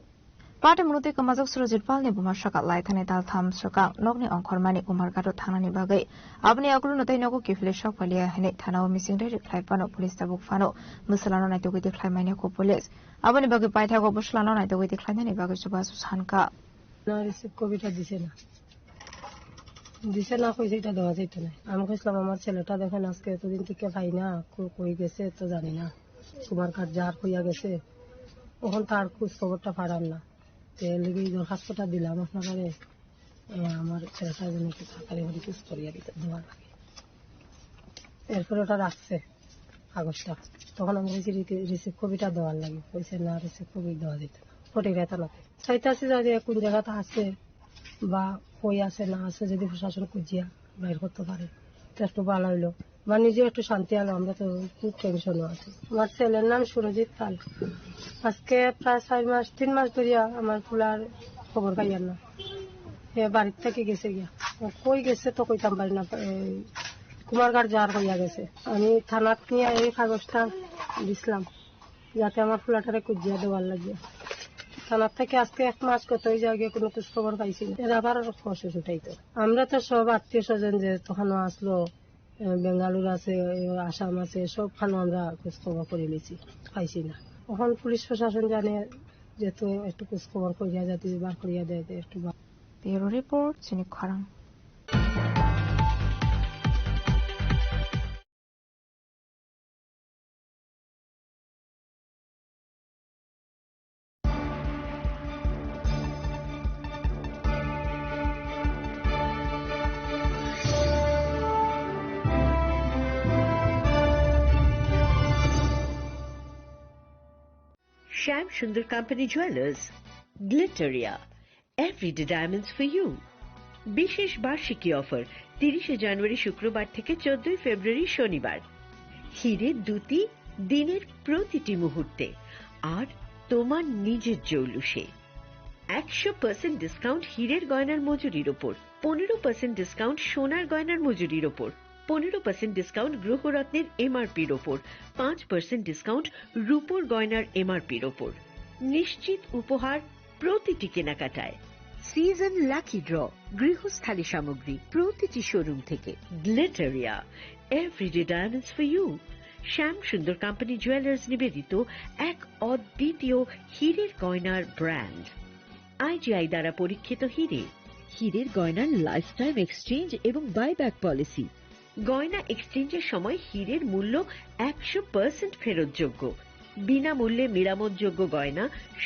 Patimungno twi kwmajak Surojit Palni buma swkang lai thani tal tham swkang nokni ongkhormani Kumarghat o thangnani bagwi aboni yagulo no tei nogo kiphilwi sok phailiya hinwi thana o mising riri khlai phano police tabuk phano bwswlano naitugwi tikhlai manya kho police. Aboni bagwi paithago bwswlano naitugwi tikhlainani bagwi chubachu sankha. না রিসিভ কপিটা দিছে না, দিছে না কইছে এটা দেওয়া যাইতো না। আমি কইছিলাম আমার ছেলেটা দেখেন আজকে এতদিন টিকে পাই না, কো-, কই গেছে তো জানি না, তোমার কার যার কইয়া গেছে, এখন তার খোঁজ খবরটা পারার না। তো এর লাগি এই দরখাস্তটা দিলাম আপনারা, এ, আমার ছেলেটা যেন একটু তাড়াতাড়ি করে খোঁজ করিয়া দিতে, দেওয়ার লাগে। এরপরে ওটা রাখছে কাগজটা। তখন আমি বলছি, "রিসি-, রিসিভ কপিটা দেওয়ার লাগে।" বলছে, "না, রিসিভ কপি দেওয়া যেত না।" ফটিক রায়তা নাকি। চাইতাছি যাতে কোন জায়গাতে আছে বা কই আছে না আছে, যদি প্রশাসন খুঁজিয়া বাইর করতে পারে, তো একটু ভালো হইলো। বা নিজে একটু শান্তি হলো, আমরা তো খুব টেনশনও আছি। আমার ছেলের নাম সুরজিৎ পাল। আজকে প্রায় চার মাস, তিন মাস ধরিয়া আমার পোলার খবর পাইয়ার না। হে বাড়ির থেকে গেছে গিয়া। কই গেছে তো কইতাম পারি না। এই কুমারঘাট যাওয়ার হইয়া গেছে। আমি থানাত নিয়ে এই কাগজটা দিছিলাম, যাতে আমার পোলাটারে খুঁজিয়া দেওয়ার লাগিয়া। থানার থেকে আজকে এক মাস গত হয়ে যাওয়া গিয়ে কোনো খোঁজ খবর পাইছি না। এর আবার প্রসেস উঠাইতো। আমরা তো সব আত্মীয় স্বজন যে তখনও আসলো, এ, বেঙ্গালুরু আছে, এ, আসাম আছে, সবখানে আমরা খোঁজ খবর করে নিয়েছি, পাইছি না। এখন পুলিশ প্রশাসন জানে, যেহেতু একটু খোঁজ খবর করিয়া যাতে বার করিয়া দেয়, তো একটু বা- Bureau report, Chini Khorang. Shyam Sundar Company Jewelers, Glitteria, Everyday Diamonds for You. বিশেষ বার্ষিকী অফার, তিরিশে জানুয়ারি শুক্রবার থেকে চোদ্দই ফেব্রুয়ারি শনিবার। হিরে দ্যুতি দিনের প্রতিটি মুহূর্তে আর তোমার নিজের জৌলুসে। একশো পার্সেন্ট ডিসকাউন্ট হীরের গয়নার মজুরির ওপর, পনেরো পার্সেন্ট ডিসকাউন্ট সোনার গয়নার মজুরির ওপর, পনেরো পার্সেন্ট ডিসকাউন্ট গ্রহরত্নের এমআরপির ওপর, পাঁচ পার্সেন্ট ডিসকাউন্ট রূপোর গয়নার এমআরপির ওপর। নিশ্চিত উপহার প্রতিটি কেনাকাটায়। সিজন লাকি ড্র, গৃহস্থালী সামগ্রী প্রতিটি শোরুম থেকে। গ্লিটারিয়া, Everyday Diamonds for You. Shyam Sundar company jewellers নিবেদিত এক অদ্বিতীয় হীরের গয়নার ব্র্যান্ড। আইজিআই দ্বারা পরীক্ষিত হিরে। হিরের গয়নার লাইফটাইম এক্সচেঞ্জ এবং বাইব্যাক পলিসি। গয়না এক্সচেঞ্জের সময় হিরের মূল্য একশো পার্সেন্ট ফেরতযোগ্য। বিনামূল্যে মেরামতযোগ্য গয়না